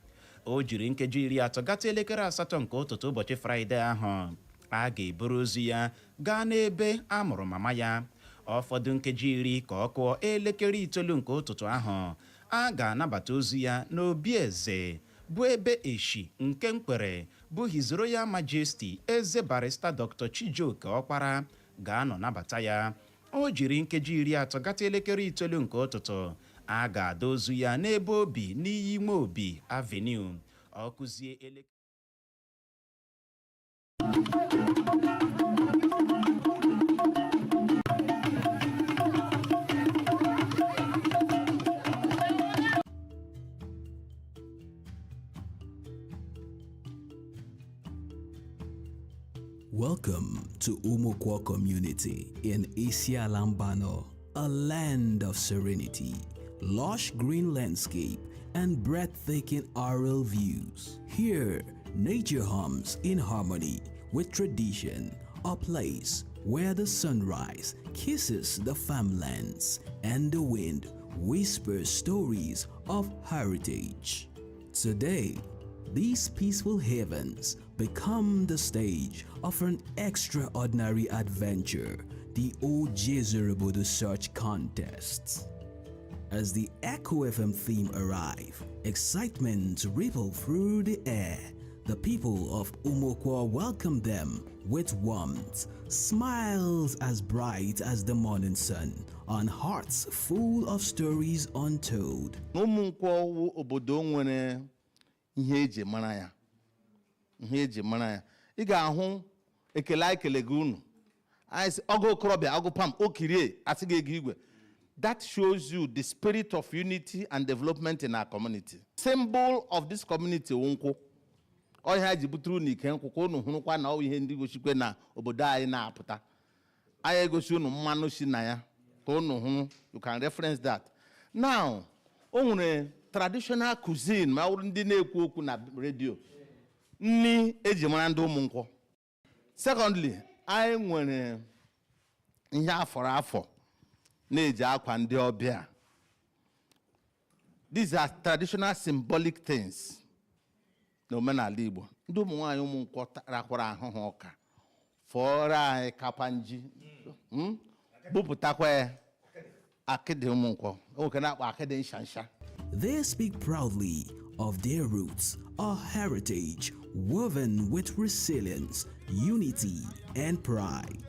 O jiri nkeji 30 gata elekere 8 nke ụtụtụ ụbọchị Fraịde ahụ, a ga-eburu ozu ya gaa n'ebe a mụrụ mama ya. Ụfọdụ nkeji 10 ka ọ kụọ elekere 9 nke ụtụtụ ahụ, a ga-anabata ozu ya n'obi eze, bụ ebe eshi nke nkwere bụ His Royal Majesty Eze Barrister Dr. Chijioke Ọkpara ga-anọ nabata ya. O jiri nkeji 30 gata elekere 9 nke ụtụtụ, a ga-ada ozu ya n'ebe obi n'iyi ime obi Avenue. Ọ kụzie elekere Welcome to Umukwo community in Isialambano, a land of serenity, lush green landscape, and breathtaking aerial views. Here, nature hums in harmony with tradition, a place where the sunrise kisses the farmlands and the wind whispers stories of heritage. Today, these peaceful havens become the stage of an extraordinary adventure, the Ojezurubodo Search Contest. As the Echo FM theme arrive, excitement ripple through the air. The people of Umokwa welcome them with warmth, smiles as bright as the morning sun, and hearts full of stories untold. Ụmụnkwọ wụ obodo nwere ihe eji mara ya, ihe eji mara ya. Ị ga-ahụ ekele anyị kele gị unu. Anyị sị, ọgụ okorobịa, ọgụ pam okirie, asị gị ego igwe. That shows you the spirit of unity and development in our community. Symbol of this community wụ nkwụ. Ọhịa ji butere unu ike nkwụ ka unu hụrụkwa na ọ bụ ihe ndị gosikwe na obodo anyị na-apụta. Anyị egosi unu mmanụ si na ya ka unu hụrụ. You can reference that. Now, o nwere traditional cuisine, ma ọ bụrụ ndị na-ekwu okwu na redio, nni eji mara ndị ụmụ nkwọ. Secondly, anyị nwere ihe afọrọ afọ na-eji akwa ndị ọbịa. These are traditional symbolic things n'omenala Igbo. Ndị ụmụ nwaanyị ụmụ nkwọ rakwara ahụhụ ọka fọrọ anyị kapa nji, bupụtakwa ya akịdị ụmụ nkwọ nwoke na-akpọ akịdị nsha nsha. They speak proudly of their roots, a heritage woven with resilience, unity, and pride.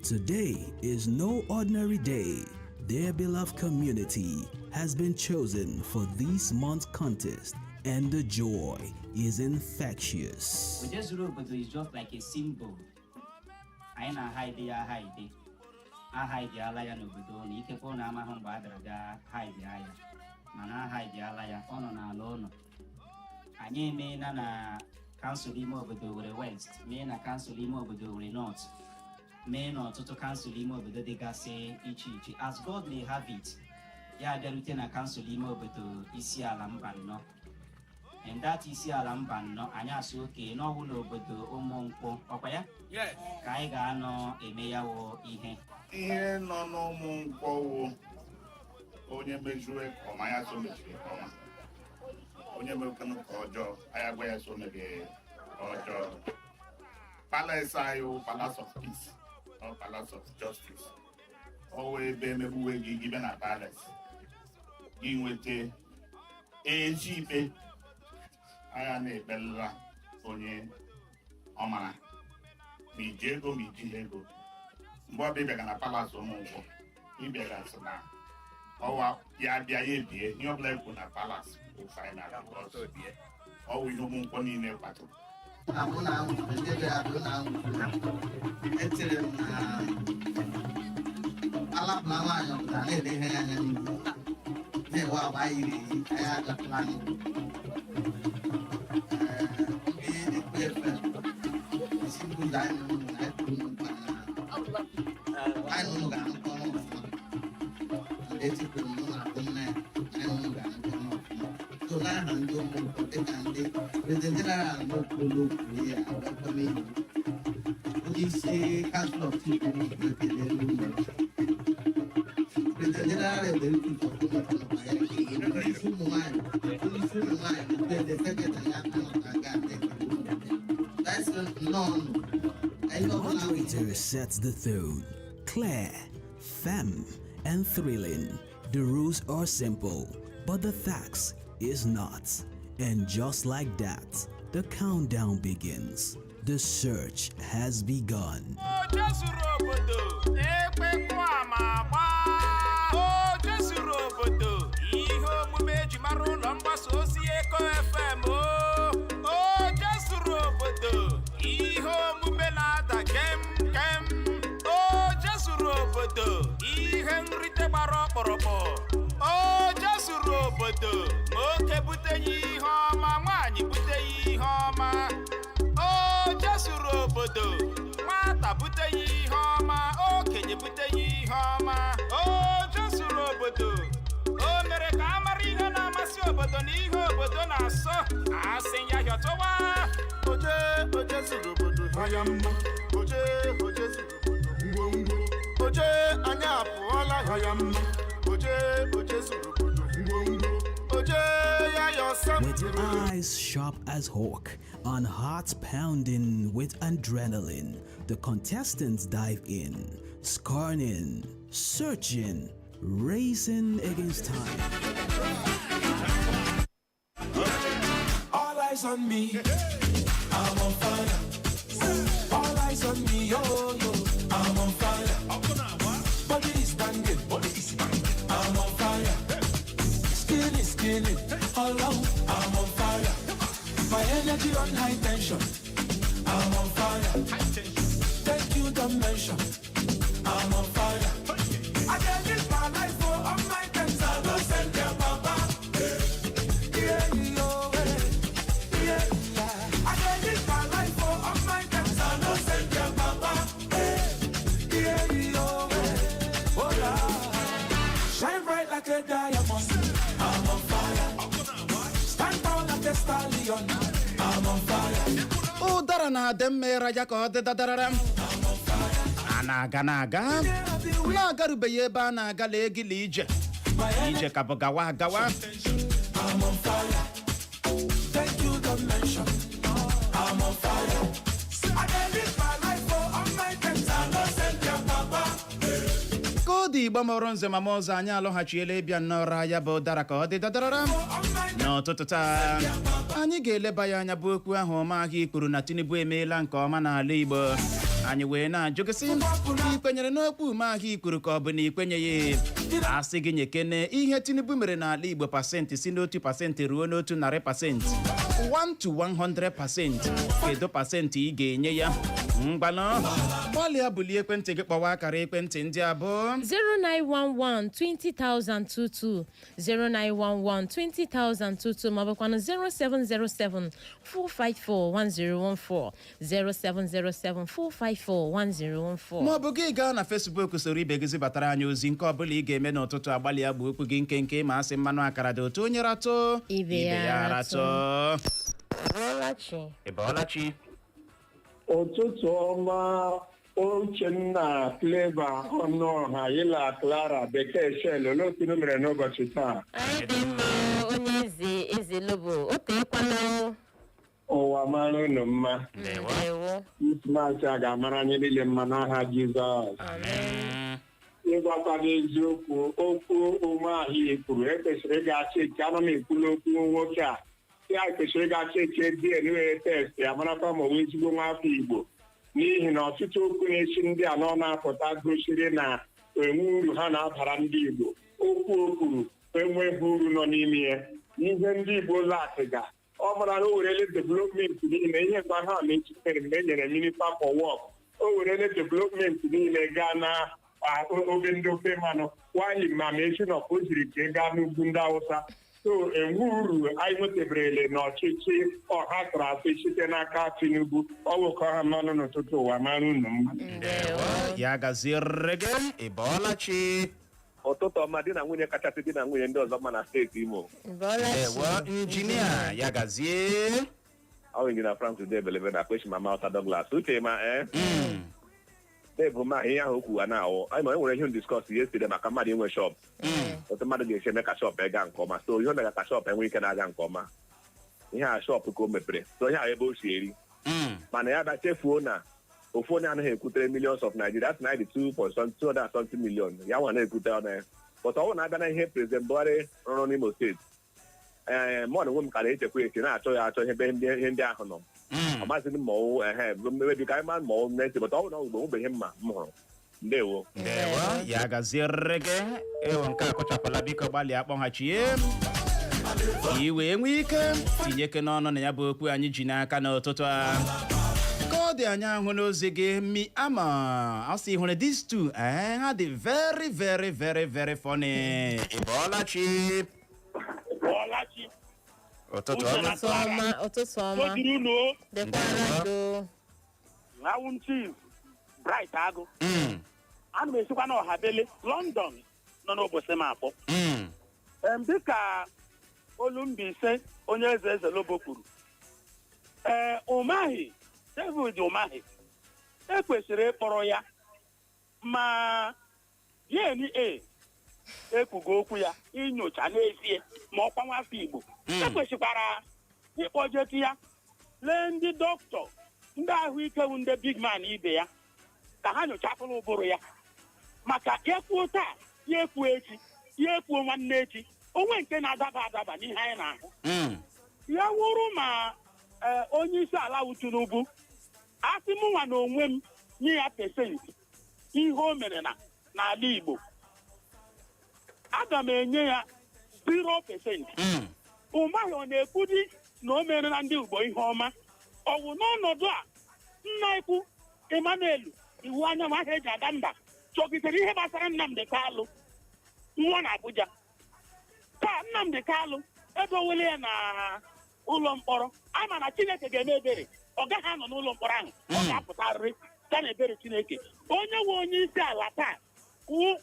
Today is no ordinary day. Their beloved community has been chosen for this month's contest, and the joy is infectious. Ojezuru obodo is just like a symbol. Anyị na-ahide ya ahide, ahaidiala ya n'obodo ụnụ. Ikekwe ụnụ amaghị mgbe a bịara bịa hide ya, mana ahaidiala ya, ọ nọ n'ala ụlọ. Anyị emeela na kansụl ime obodo Owerri West, mee na kansụl ime obodo Owerri North, Mee n'ọtụtụ kansụl ime obodo dịgasị iche iche. As God may have it, ya bịarute na kansụl ime obodo Isi Ala Mba Nnọọ. In that Isi Ala Mba Nnọọ, anyị asị oke n'ọwụ n'obodo Ụmụnkwụ, ọkwa ya ka anyị ga-anọ eme ya wụ ihe. Ihe nọ n'ụmụ nkwọ wụ onye mejue ka ọma, ya so mechiri nke ọma. Onye mekwanụ ka ọjọọ, anyị agwa ya so mere ọjọọ. Palace anyị wụ palace of peace or palace of justice. Ọ wụ ebe emegbuwe gị, gị bịa na palace, gị nweta ezi ikpe. Agha na-ekpelela onye ọ mara, ma iji ego ma ijighị ego. Mgbe ọ bịa na palace Ụmụnkwọ, ịbịagasị na ọwa ya bịa, ya ebie ihe ọbụla ekwu na palace bụ final, because ọwụ ihe Ụmụnkwọ niile kwadoro. Abụ na anwụrụ ndị bịara, abụ na anwụrụ. Echere m na alapụla nwaanyị ọbụla na-ele ihe ya anya n'ihu na-ewe agba yiri eyi anyị agapụla anyị. Ndị ekwe efe isi ụzọ anyị na ụlọ anyị kwuru nkwa na anyị na ụlọ ga-arụkọ ọrụ ọfụma. And etikwuru m ụlọ abụ nna ya, anyị na ụlọ ga-arụkọ ọrụ ọfụma. So n'aha ndị Ụmụnkwọ, dịka ndị President General n'okpuru okwu ya agakwa, onye isi Council of Chiefs Ụmụnkwọ ekelere unu. President General Executive of Ụmụnkwọ nọkwa ya, onye isi ụmụ nwanyị, onye isi ụmụ nwanyị na President Secretary ya nọkwa nga na-ekele unu. That's nnọọ nụ. Anyị ọbụla. Moderator sets the tone. Clear, firm, and thrilling. The rules are simple, but the facts is not. And just like that, the countdown begins. The search has begun. Oje zuru obodo ekpekwa ma gbaa. Oje zuru obodo, ihe omume eji mara ụlọ mgbasa ozi Eko FM o. Oje zuru obodo, ihe omume na-ada kem kem. Oje zuru obodo, ihe nrite gbara ọkpụrụkpụ. Oje zuru obodo, nwoke bute ya ihe ọma, nwaanyị bute ya ihe ọma. Oje zuru obodo, nwata bute ya ihe ọma, okenye bute ya ihe ọma. Oje zuru obodo, o mere ka a mara ihe na-amasị obodo na ihe obodo na-asọ. Asị ya hịọtụwa. Oje, oje zuru obodo anya mma. Oje, oje zuru obodo ngwongwo. Oje anyị apụọla ya mma. Oje, oje zuru obodo ngwongwo. Oje ya ya ọsọ. With eyes sharp as hawk and hearts pounding with adrenaline, the contestants dive in, scanning, searching, racing against time. All eyes on me. I'm on fire. All eyes on me, yo, yo. I'm on fire. Body is banging. Body is banging. I'm on fire. Skin is skinning. All out. I'm on fire. My energy on high tension. I'm on fire. Thank you, don't mention. I'm on fire. I can live my life for all my times. I don't send their papa. Yeah, yo, eh. Yeah, yeah. I can live my life for all my times. I don't send their papa. Yeah, yo, eh. Oh, yeah. Shine bright like a diamond. I'm on fire. Stand tall like a stallion. I'm on fire. Ụdara na-adị mma ịra ya ka ọ dị dadarara. A na-aga na-aga na-agarubeghị ebe a na-aga. Lee gị lee ije ije ka bụ gawa agawa. I'm on fire. Thank you, don't mention. I'm on fire. I can live my life for all my times. I don't send their papa. Ka ọ dị, Igbo mụrụ nze ma ọzọ, anyị alọghachiela ịbịa nnọrọ ya bụ ụdara ka ọ dị dadarara. N'ụtụtụ taa, anyị ga-eleba ya anya bụ okwu ahụ ọma ahụ ikwuru na Tinubu emeela nke ọma n'ala Igbo. Anyị wee na-ajụ gị sị, ị kwenyere n'okwu ume ahụ ikwuru, ka ọ bụ na ị kwenyeghị? Asị gị nyekene ihe Tinubu mere n'ala Igbo pasentị, si n'1% ruo n'100%, 1 to 100%, kedu pasentị ị ga-enye ya? Ngwanụ, gbalịa bulie ekwentị gị, kpọwa akara ekwentị ndị abụọ: 0911 20022, 0911 20022, maọbụkwanụ 0707 454 1014, 0707 454 1014. Ma ọ bụ gị gaa na Facebook soro ibe gị zibatara anyị ozi. Nke ọbụla ị ga-eme n'ụtụtụ, agbalị ya gbuo okwu gị nkenke, ma asị mmanụ akara dị otu onye ratụ ibe ya ratụ. Bọọlachi. Ị bọọla chi. Ụtụtụ ọma, Uchenna, Clever Ọnụọha, Ịla Clara Bekee Shell. Olee otu unu mere n'ụbọchị taa? Anyị dị mma, onye eze, eze lobo o teekwana. Ụwa mara unu mma. Ndewo. Krismas a ga-amara anyị niile mma n'aha Jizọs. Ịgwakwa gị eziokwu, okwu Umeahị kwuru ekwesịrị ịga check. Ana m ekwula okwu nwoke a ya kwesịrị ịga check DNA test ya, marakwa ma ọ bụ ezigbo nwa afọ Igbo, n'ihi na ọtụtụ okwu na-esi ndị a n'ọ na-apụta gosiri na enwe uru ha na-abara ndị Igbo. Okwu o kwuru enweghị uru nọ n'ime ya. Ihe ndị Igbo lackịga, ọ mara na o werele development niile, ihe mgbe ha na-echitere mgbe e nyere minister for work, o werele development niile gaa na obe ndị ofe mmanụ nwanyị, ma ma esi na o ziri ka ị gaa n'ugwu ndị Awụsa. So enwe uru anyị nwetaberele n'ọchịchị ọha tụrụ asị site n'aka Tinubu. Ọ wụkọ ha n'ọnụ n'ụtụtụ. Ụwa mara unu mma. Ya gaziere gị. Ị bọọla chi. Ụtụtụ ọma, di na nwunye kachasị di na nwunye ndị ọzọ mma na steeti Imo. Ndewo, injinia, ya gazie. Ọ injinia Frank Ude Ebelebe na Kweshi Mama Ọta Douglas Uche ma ee Dave ma ihe ahụ okwu na awụ anyị ma e nwere ihe discuss yesterday maka mmadụ inwe shop, otu mmadụ ga-esi eme ka shop ega nke ọma. So ihe o mere ka shop enwe ike na-aga nke ọma, ihe a shop ka o mepere, so ihe a ebe o si eri, mana ya bịa chefuo na ofu onye anaghị ekwutere millions of Nigeria. That's 92 point some 200 and something million ya nwa na-ekwute ọnụ ya. But ọ bụrụ na abịa na ihe President Buhari rụrụ n'Imo steeti, ee, mụ na onwe m ka na-echekwa eche na-achọ ya achọ ebe ihe ndị ahụ nọ. Ọ masịghị m ma ọwụ ehe mebi ka anyị ma ma ọwụ na-eche, but ọ bụrụ na ugbo nwebe ihe mma m hụrụ. Ndewo. Ndewo, ya gaziere gị. Ewo, nke a kụchapụla. Biko gbalịa kpọghachie ka i wee nwee ike tinyeke n'ọnụ na ya bụ okwu anyị ji n'aka n'ụtụtụ a. Ka ọ dị, anyị ahụ n'ozi gị mi ama asị hụrụ these two, eh, ha dị very very very very funny. Ị bọọla chi. Bọọlachi. Ụtụtụ ọma. Ụtụtụ ọma, ụtụtụ ọma. Sojiri unu o. Dịkwara do. Awụ Chief Bright Agụ. Ana m esikwa na Ọhabele London nọ n'ụbọchị m akpọ. Dịka Olumbaise onye eze eze Lobo kwuru, ee, Umahi David Umahi ekwesịrị ịkpọrọ ya ma DNA ekwugo okwu ya inyocha n'ezie ma ọkwa nwafọ Igbo. Ekwesịkwara ịkpọjetu ya lee ndị dọkịta, ndị ahụike wu ndị big man ibe ya, ka ha nyochapụrụ ụbụrụ ya, maka ya kwuo taa, ya ekwuo echi, ya ekwuo nwanne echi, onwe nke na-adaba adaba n'ihe anyị na-ahụ. Ya wụrụ ma ee, onye isi ala wụ Tinubu, asị mụnwa na onwe m nye ya percent ihe o mere na n'ala Igbo, aga m enye ya 0%. Umahi ọ na-ekwudi na o mere na ndị Igbo ihe ọma? Ọ wụ n'ọnọdụ a nna ikwu Emmanuel Iwu Anyanwụ ahụ eji aga mba chọgidere ihe gbasara Nnamdi Kalụ nwa na Abuja taa. Nnamdi Kalụ edowele ya na ụlọ mkpọrọ, ama na Chineke ga-eme ebere, ọ gaghị anọ n'ụlọ mkpọrọ ahụ, ọ ga-apụtarịrị site na ebere Chineke. Onye nwe onye isi ala taa wụ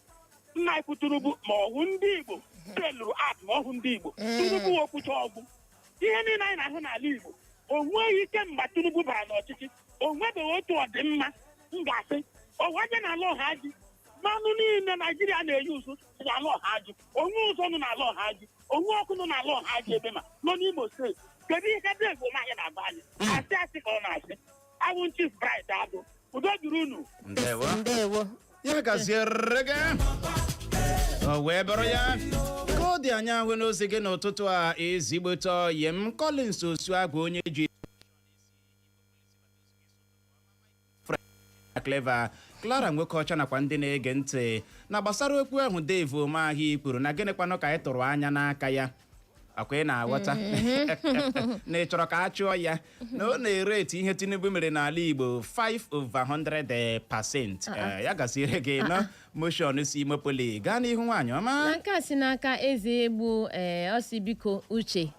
nna ikwu Tinubu, ma ọ hụ ndị Igbo selụrụ at, ma ọ hụ ndị Igbo Tinubu okwucha ọgwụ ihe niile anyị na-ahụ n'ala Igbo. O nweghị ike mgbe Tinubu bara n'ọchịchị, o nwebeghị otu ọdịmma m ga-asị ọwaje n'ala ọha ji mmanụ niile Naijiria na-eyi ụzụ si n'ala ọha ji, onwe ụzọ nọ n'ala ọha ji, onwe ọkụ nọ n'ala ọha ji, ebe ma nọ n'Imo steeti. Kedu ihe Dave Umahi na-agba anyị? Asị asị ka ọ na-asị. Awụ Chief Bright Agụ, udo dịrị unu. Ndewo. Ndewo. Ya gaziere gị. O wee bụrụ ya ka ọ dị, anya ahụ n'ozi gị n'ụtụtụ a. Ezigbote ọyị m Collins Osuagwu, onye ji Clever Clara nwoke ọcha, nakwa ndị na-ege ntị na gbasara okwu ahụ Dave Umahi kwuru na gịnịkwanụ ka anyị tụrụ anya n'aka ya. Akwa ị na-aghọta na ị chọrọ ka a chụọ ya, na ọ na-erate ihe Tinubu mere n'ala Igbo 5 over 100%. Ya gaziere gị nọ. Motion si Imopoli gaa n'ihu, nwaanyị ọma. Na nke a si n'aka Eze Egbu, ee, ọ sị, biko Uche,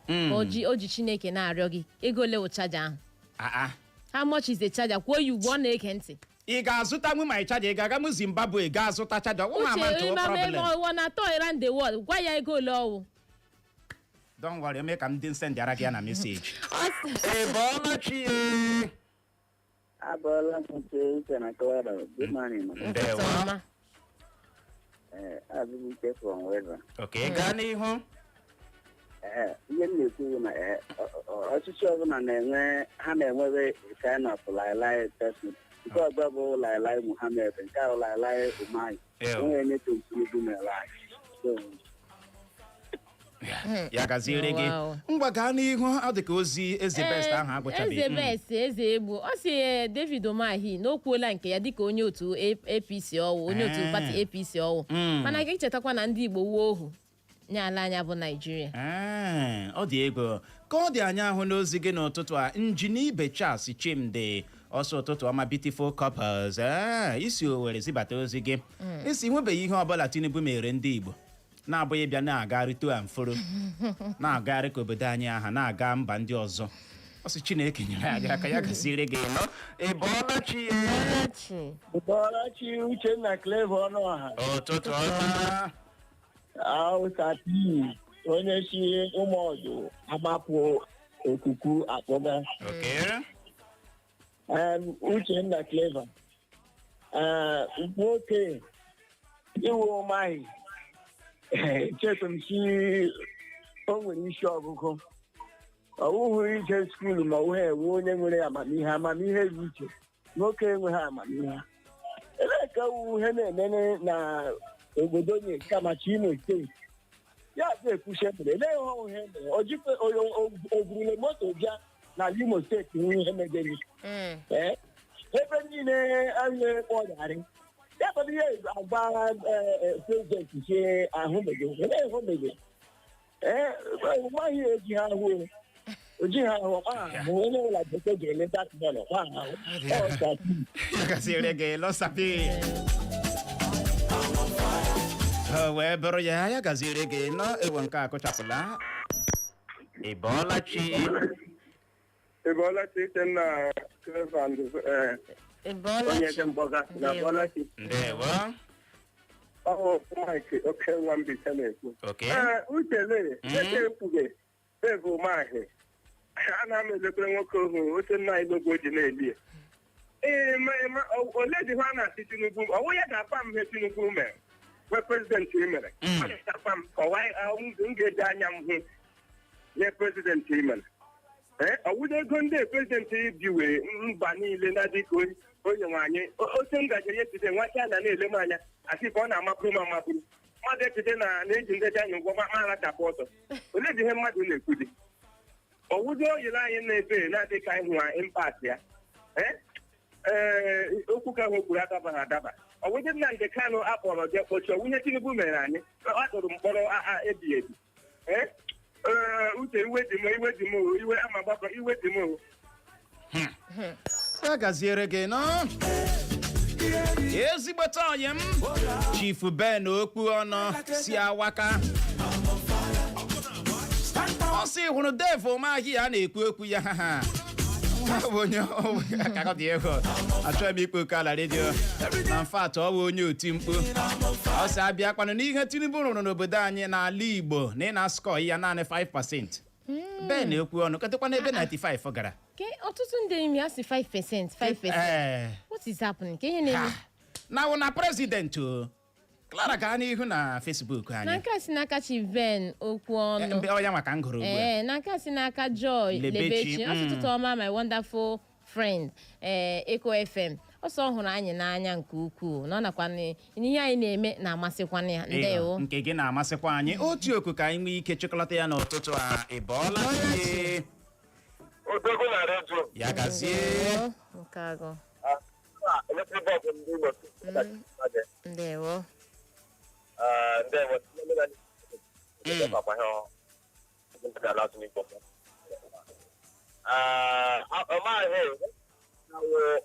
o ji Chineke na-arịọ gị, ego ole wụ charger ahụ? Ah, ah. How much is the charger? Kwuo ya ugbu ọ na-ege ntị. Ị ga-azụta my charger? Ị ga-aga m Zimbabwe gaa zụta charger? Ọ ama Uche, ntụ problem. Ịma na atọ around the world, gwa ya ego ole ọwụ. Don't worry, eme ka m dị send ara gị ya na message. Ọ Ị bọọla chi? Abọọla m nke Uche na Clara. Good morning. Ndewo. Ọma. Azụbụike from Weather. Okay, gaa n'ihu. Ihe m na-ekwu bụ na ọchịchị ọbụla na-enwe, ha na-enwebe kind of lailai person. Nke ọzọ bụ Lailai Muhammed, nke ahụ Lailai Umahi. Ew. Onwe onye Tinubu mere anyị. So, Ya gaziere gị. Ngwa, gaa n'ihu, ọ dị ka ozi Eze Best ahụ agwụchabeghị. Eze Best, Eze Egbu, ọ sị, David Umahi na o kwuola nke ya dịka onye otu APC ọwụ, onye otu pati APC ọwụ, mana ka ichetakwa na ndị Igbo wuo ohu nye ala anya bụ Naijiria. Ee, ọ dị ego ka ọ dị anya ahụ n'ozi gị n'ụtụtụ a. Injinia Charles Chimdi, ọsọ ụtụtụ ọma, beautiful couples. Ee, isi Owere zibata ozi gị. Isi nwebeghị ihe ọbụla Tinubu mere ndị Igbo na-abụghị bịa na-agagharị to and fro, na-agagharị ka obodo anyị aha na-aga mba ndị ọzọ. Ọ sị Chineke nyere anyị aka. Ya gaziere gị nọ. Ị bọọla chi? Bọọla Uchenna, Clever Ọnụọha. Ụtụtụ ọma. Awụsati onye si Ụmụọdụ Amapụ Okuku akpọga. Uchenna, Clever. Nwoke iwu Umahi, chefu m si o nwere isi ọgụgụ, ọ wụghị ije school, ma ọ wụghị ewe onye nwere amamihe. Amamihe dị iche, nwoke enweghị amamihe. Ebee ka ewu ihe na-emere na obodo nye kamachi Imo Steeti ya bụ ekwuche mere? Elee ihe ọhụụ ihe mere o burule moto bịa na Imo Steeti hụ ihe megere? Ee, ebe niile anyị kpọgharị ya bụ ihe agba president si ahụ megere. Elee ihe o megere? Ee, nwaghị eji ha ahụ, o jighị ahụ ọkpa ahụ. Onye ọbụla bekee ga-ele datbọl ọkpa ahụ ọ. Ya gaziere gị, lọsapi o wee bụrụ ya. Ya gaziere gị nọ. Ewe nke a kụchapụla. Ị bọọla chi? Ị bọọla chi, Uchenna, Clever and Ị bọọla onye chi. eze mgbọga na Ndewo. bọọla chi. Ndewo. Ọ bụ Mike oke nwa Mbaise na-ekwu. Oke. Ee, Uche lee, eke ekwughị ebe Umahi ana m elekwere nwoke ohu oche nna anyị n'oge o ji na-eli ya. Ee, ole dị ha na-asị Tinubu ọwụ ya ga-akpa m ihe Tinubu mere wee president mere. Ọ ga-akpa m kọwaa, m ga-eji anya m hụ ihe president mere. Ee, ọwụdo ego ndị president bi wee mba niile na-adị ka onye nwe anyị. Oche m gaje yesterday, nwa China na-ele m anya, asị ka ọ na-amapụrụ m amapụrụ. Mmadụ echete na na-eji ndị China ụgwọ ma arachapụ ọsọ. Olee dị ihe mmadụ na-ekwu dị ọwụdo oyile anyị na-ebe na-adị ka ịhụ impact ya? Ee, ee, okwu ka ahụ kwuru adabaghị adaba. Ọwụdị Nnamdị Kanụ akpọrọ jee kpọchie, ọwụ ihe Tinubu mere anyị a tụrụ mkpọrọ ebighị ebi. Ee, ee, Uche, iwe dị m, iwe dị m o, iwe ama gbakọ, iwe dị m o. Ya gaziere gị nọ, ezigbote ọyị m, Chief Ben Okpu ọnụ si Awaka. Ọ sị hụrụ Dave Umahi a na-ekwu okwu ya, ha ọ bụ onye ka ọ dị ego. Achọghị m ikwu oke ala redio na mfat. Ọ bụ onye oti mkpu. Ọ sị abịa kwanụ n'ihe Tinubu rụrụ n'obodo anyị n'ala Igbo na ị na-ascore ya naanị 5%. Ben ekwu ọnụ ketekwa n'ebe 95 gara. Ke ọtụtụ ndị imi ya si 5%, 5%. Ee. What is happening? Ka ihe na-eme? Na wụ na president o Clara, gaa n'ihu na Facebook Na anyị. nke a si n'aka Chief Ben okwu ọnụ. Mbe ọ ya maka m gụrụ ugbu a. Ee, na nke a si n'aka Joy Lebechi, Lebechi. Ọ sị, ụtụtụ ọma, my wonderful friend, ee, Eko FM. Ọsọ ọ hụrụ anyị n'anya nke ukwuu, na ọ nakwa n'ihe anyị na-eme na-amasịkwana ya. Ndewo. Nke gị na-amasịkwa anyị. Otu oku ka anyị nwee ike chịkọlata ya n'ụtụtụ a. Ị bọọla chi? Odogwu na redio. Ya gazie. Nke agụ. Electric bulb ndị Igbo. Ndewo. Ndewo. Ọmaghị na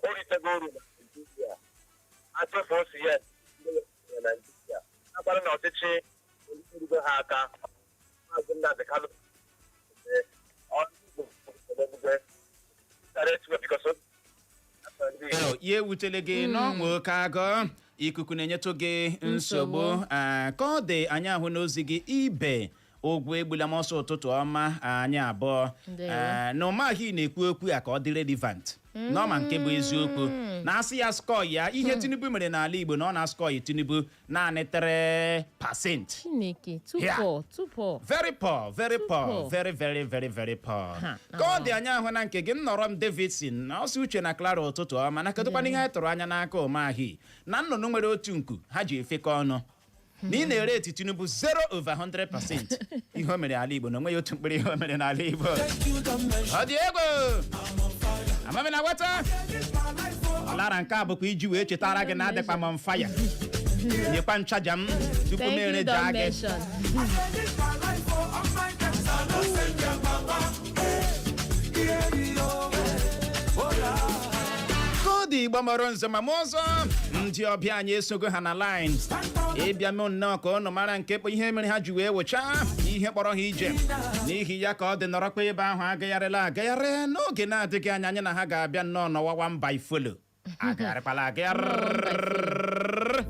o ritego uru na Naịjirịa achọfụ osi ya na Naịjirịa agbara na ọchịchị erugo ha aka. Maazị Nnamdi Kanu Ya ewutele gị n'ọnwa oke agụ ikuku na-enyetụ gị nsogbu. Ka ọ dị, anyị ahụ n'ozi gị ibe ụgwọ egbula m ọsọ. Ụtụtụ ọma anyị abụọ. Ndewo. Na ụmahị na-ekwu okwu a ka ọ dị relevant n'ọma nke bụ eziokwu na asị ya score ya ihe Tinubu mere n'ala Igbo na ọ na-ascore Tinubu naanị 3%. Chineke, too Yeah. poor, too poor. Very poor, very poor. Poor. Very, very, very, very poor. Ha, Ka ọ dị, anya ahụ na nke gị nnọrọ m Davidson na ọsọ Uche na Clara, ụtụtụ ọma. Na kedụkwana ihe anyị tụrụ anya n'aka Ụmahị na nnụnụ nwere otu nku ha ji efekọ ọnụ na ị na-ere eti Tinubu 0 over 100% ihe o mere ala Igbo na onweghị otu mkpụrụ ihe o mere n'ala Igbo. Ọ dị egwu amami na nweta lara. Nke a bụkwa iji wee chetara gị na adịkwa m on fire. Nyekwa m charger m tupu m Thank you, ere don't jaa gị. mention. Koodu Igbo mọrọ nze ma mụ ọzọ, ndị ọbịa anyị esogo ha na line ịbịa mụ nnọọ ka ụnụ mara nke bụ ihe mere ha ji wee wụchaa ihe kpọrọ ha ije. N'ihi ya ka ọ dị, nọrọkwa ebe ahụ, agagharịla agagharị. N'oge na-adịghị anya, anyị na ha ga-abịa nnọọ n'ọwa one by follow. Agagharịkwala agagharị.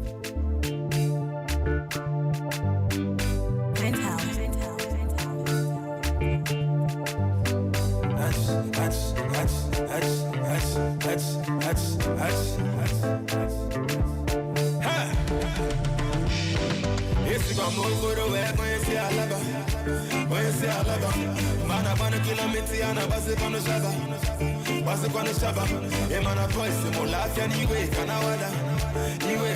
H H H H H H H H. Ha! Esikwa m okporo wee onye si alaba, onye si alaba mana gbanụ kilometer ya na-agbazikwanụ shaba, gbazikwanụ shaba. Ị mana voice mụ lafịa n'igwe ka na wada iwe.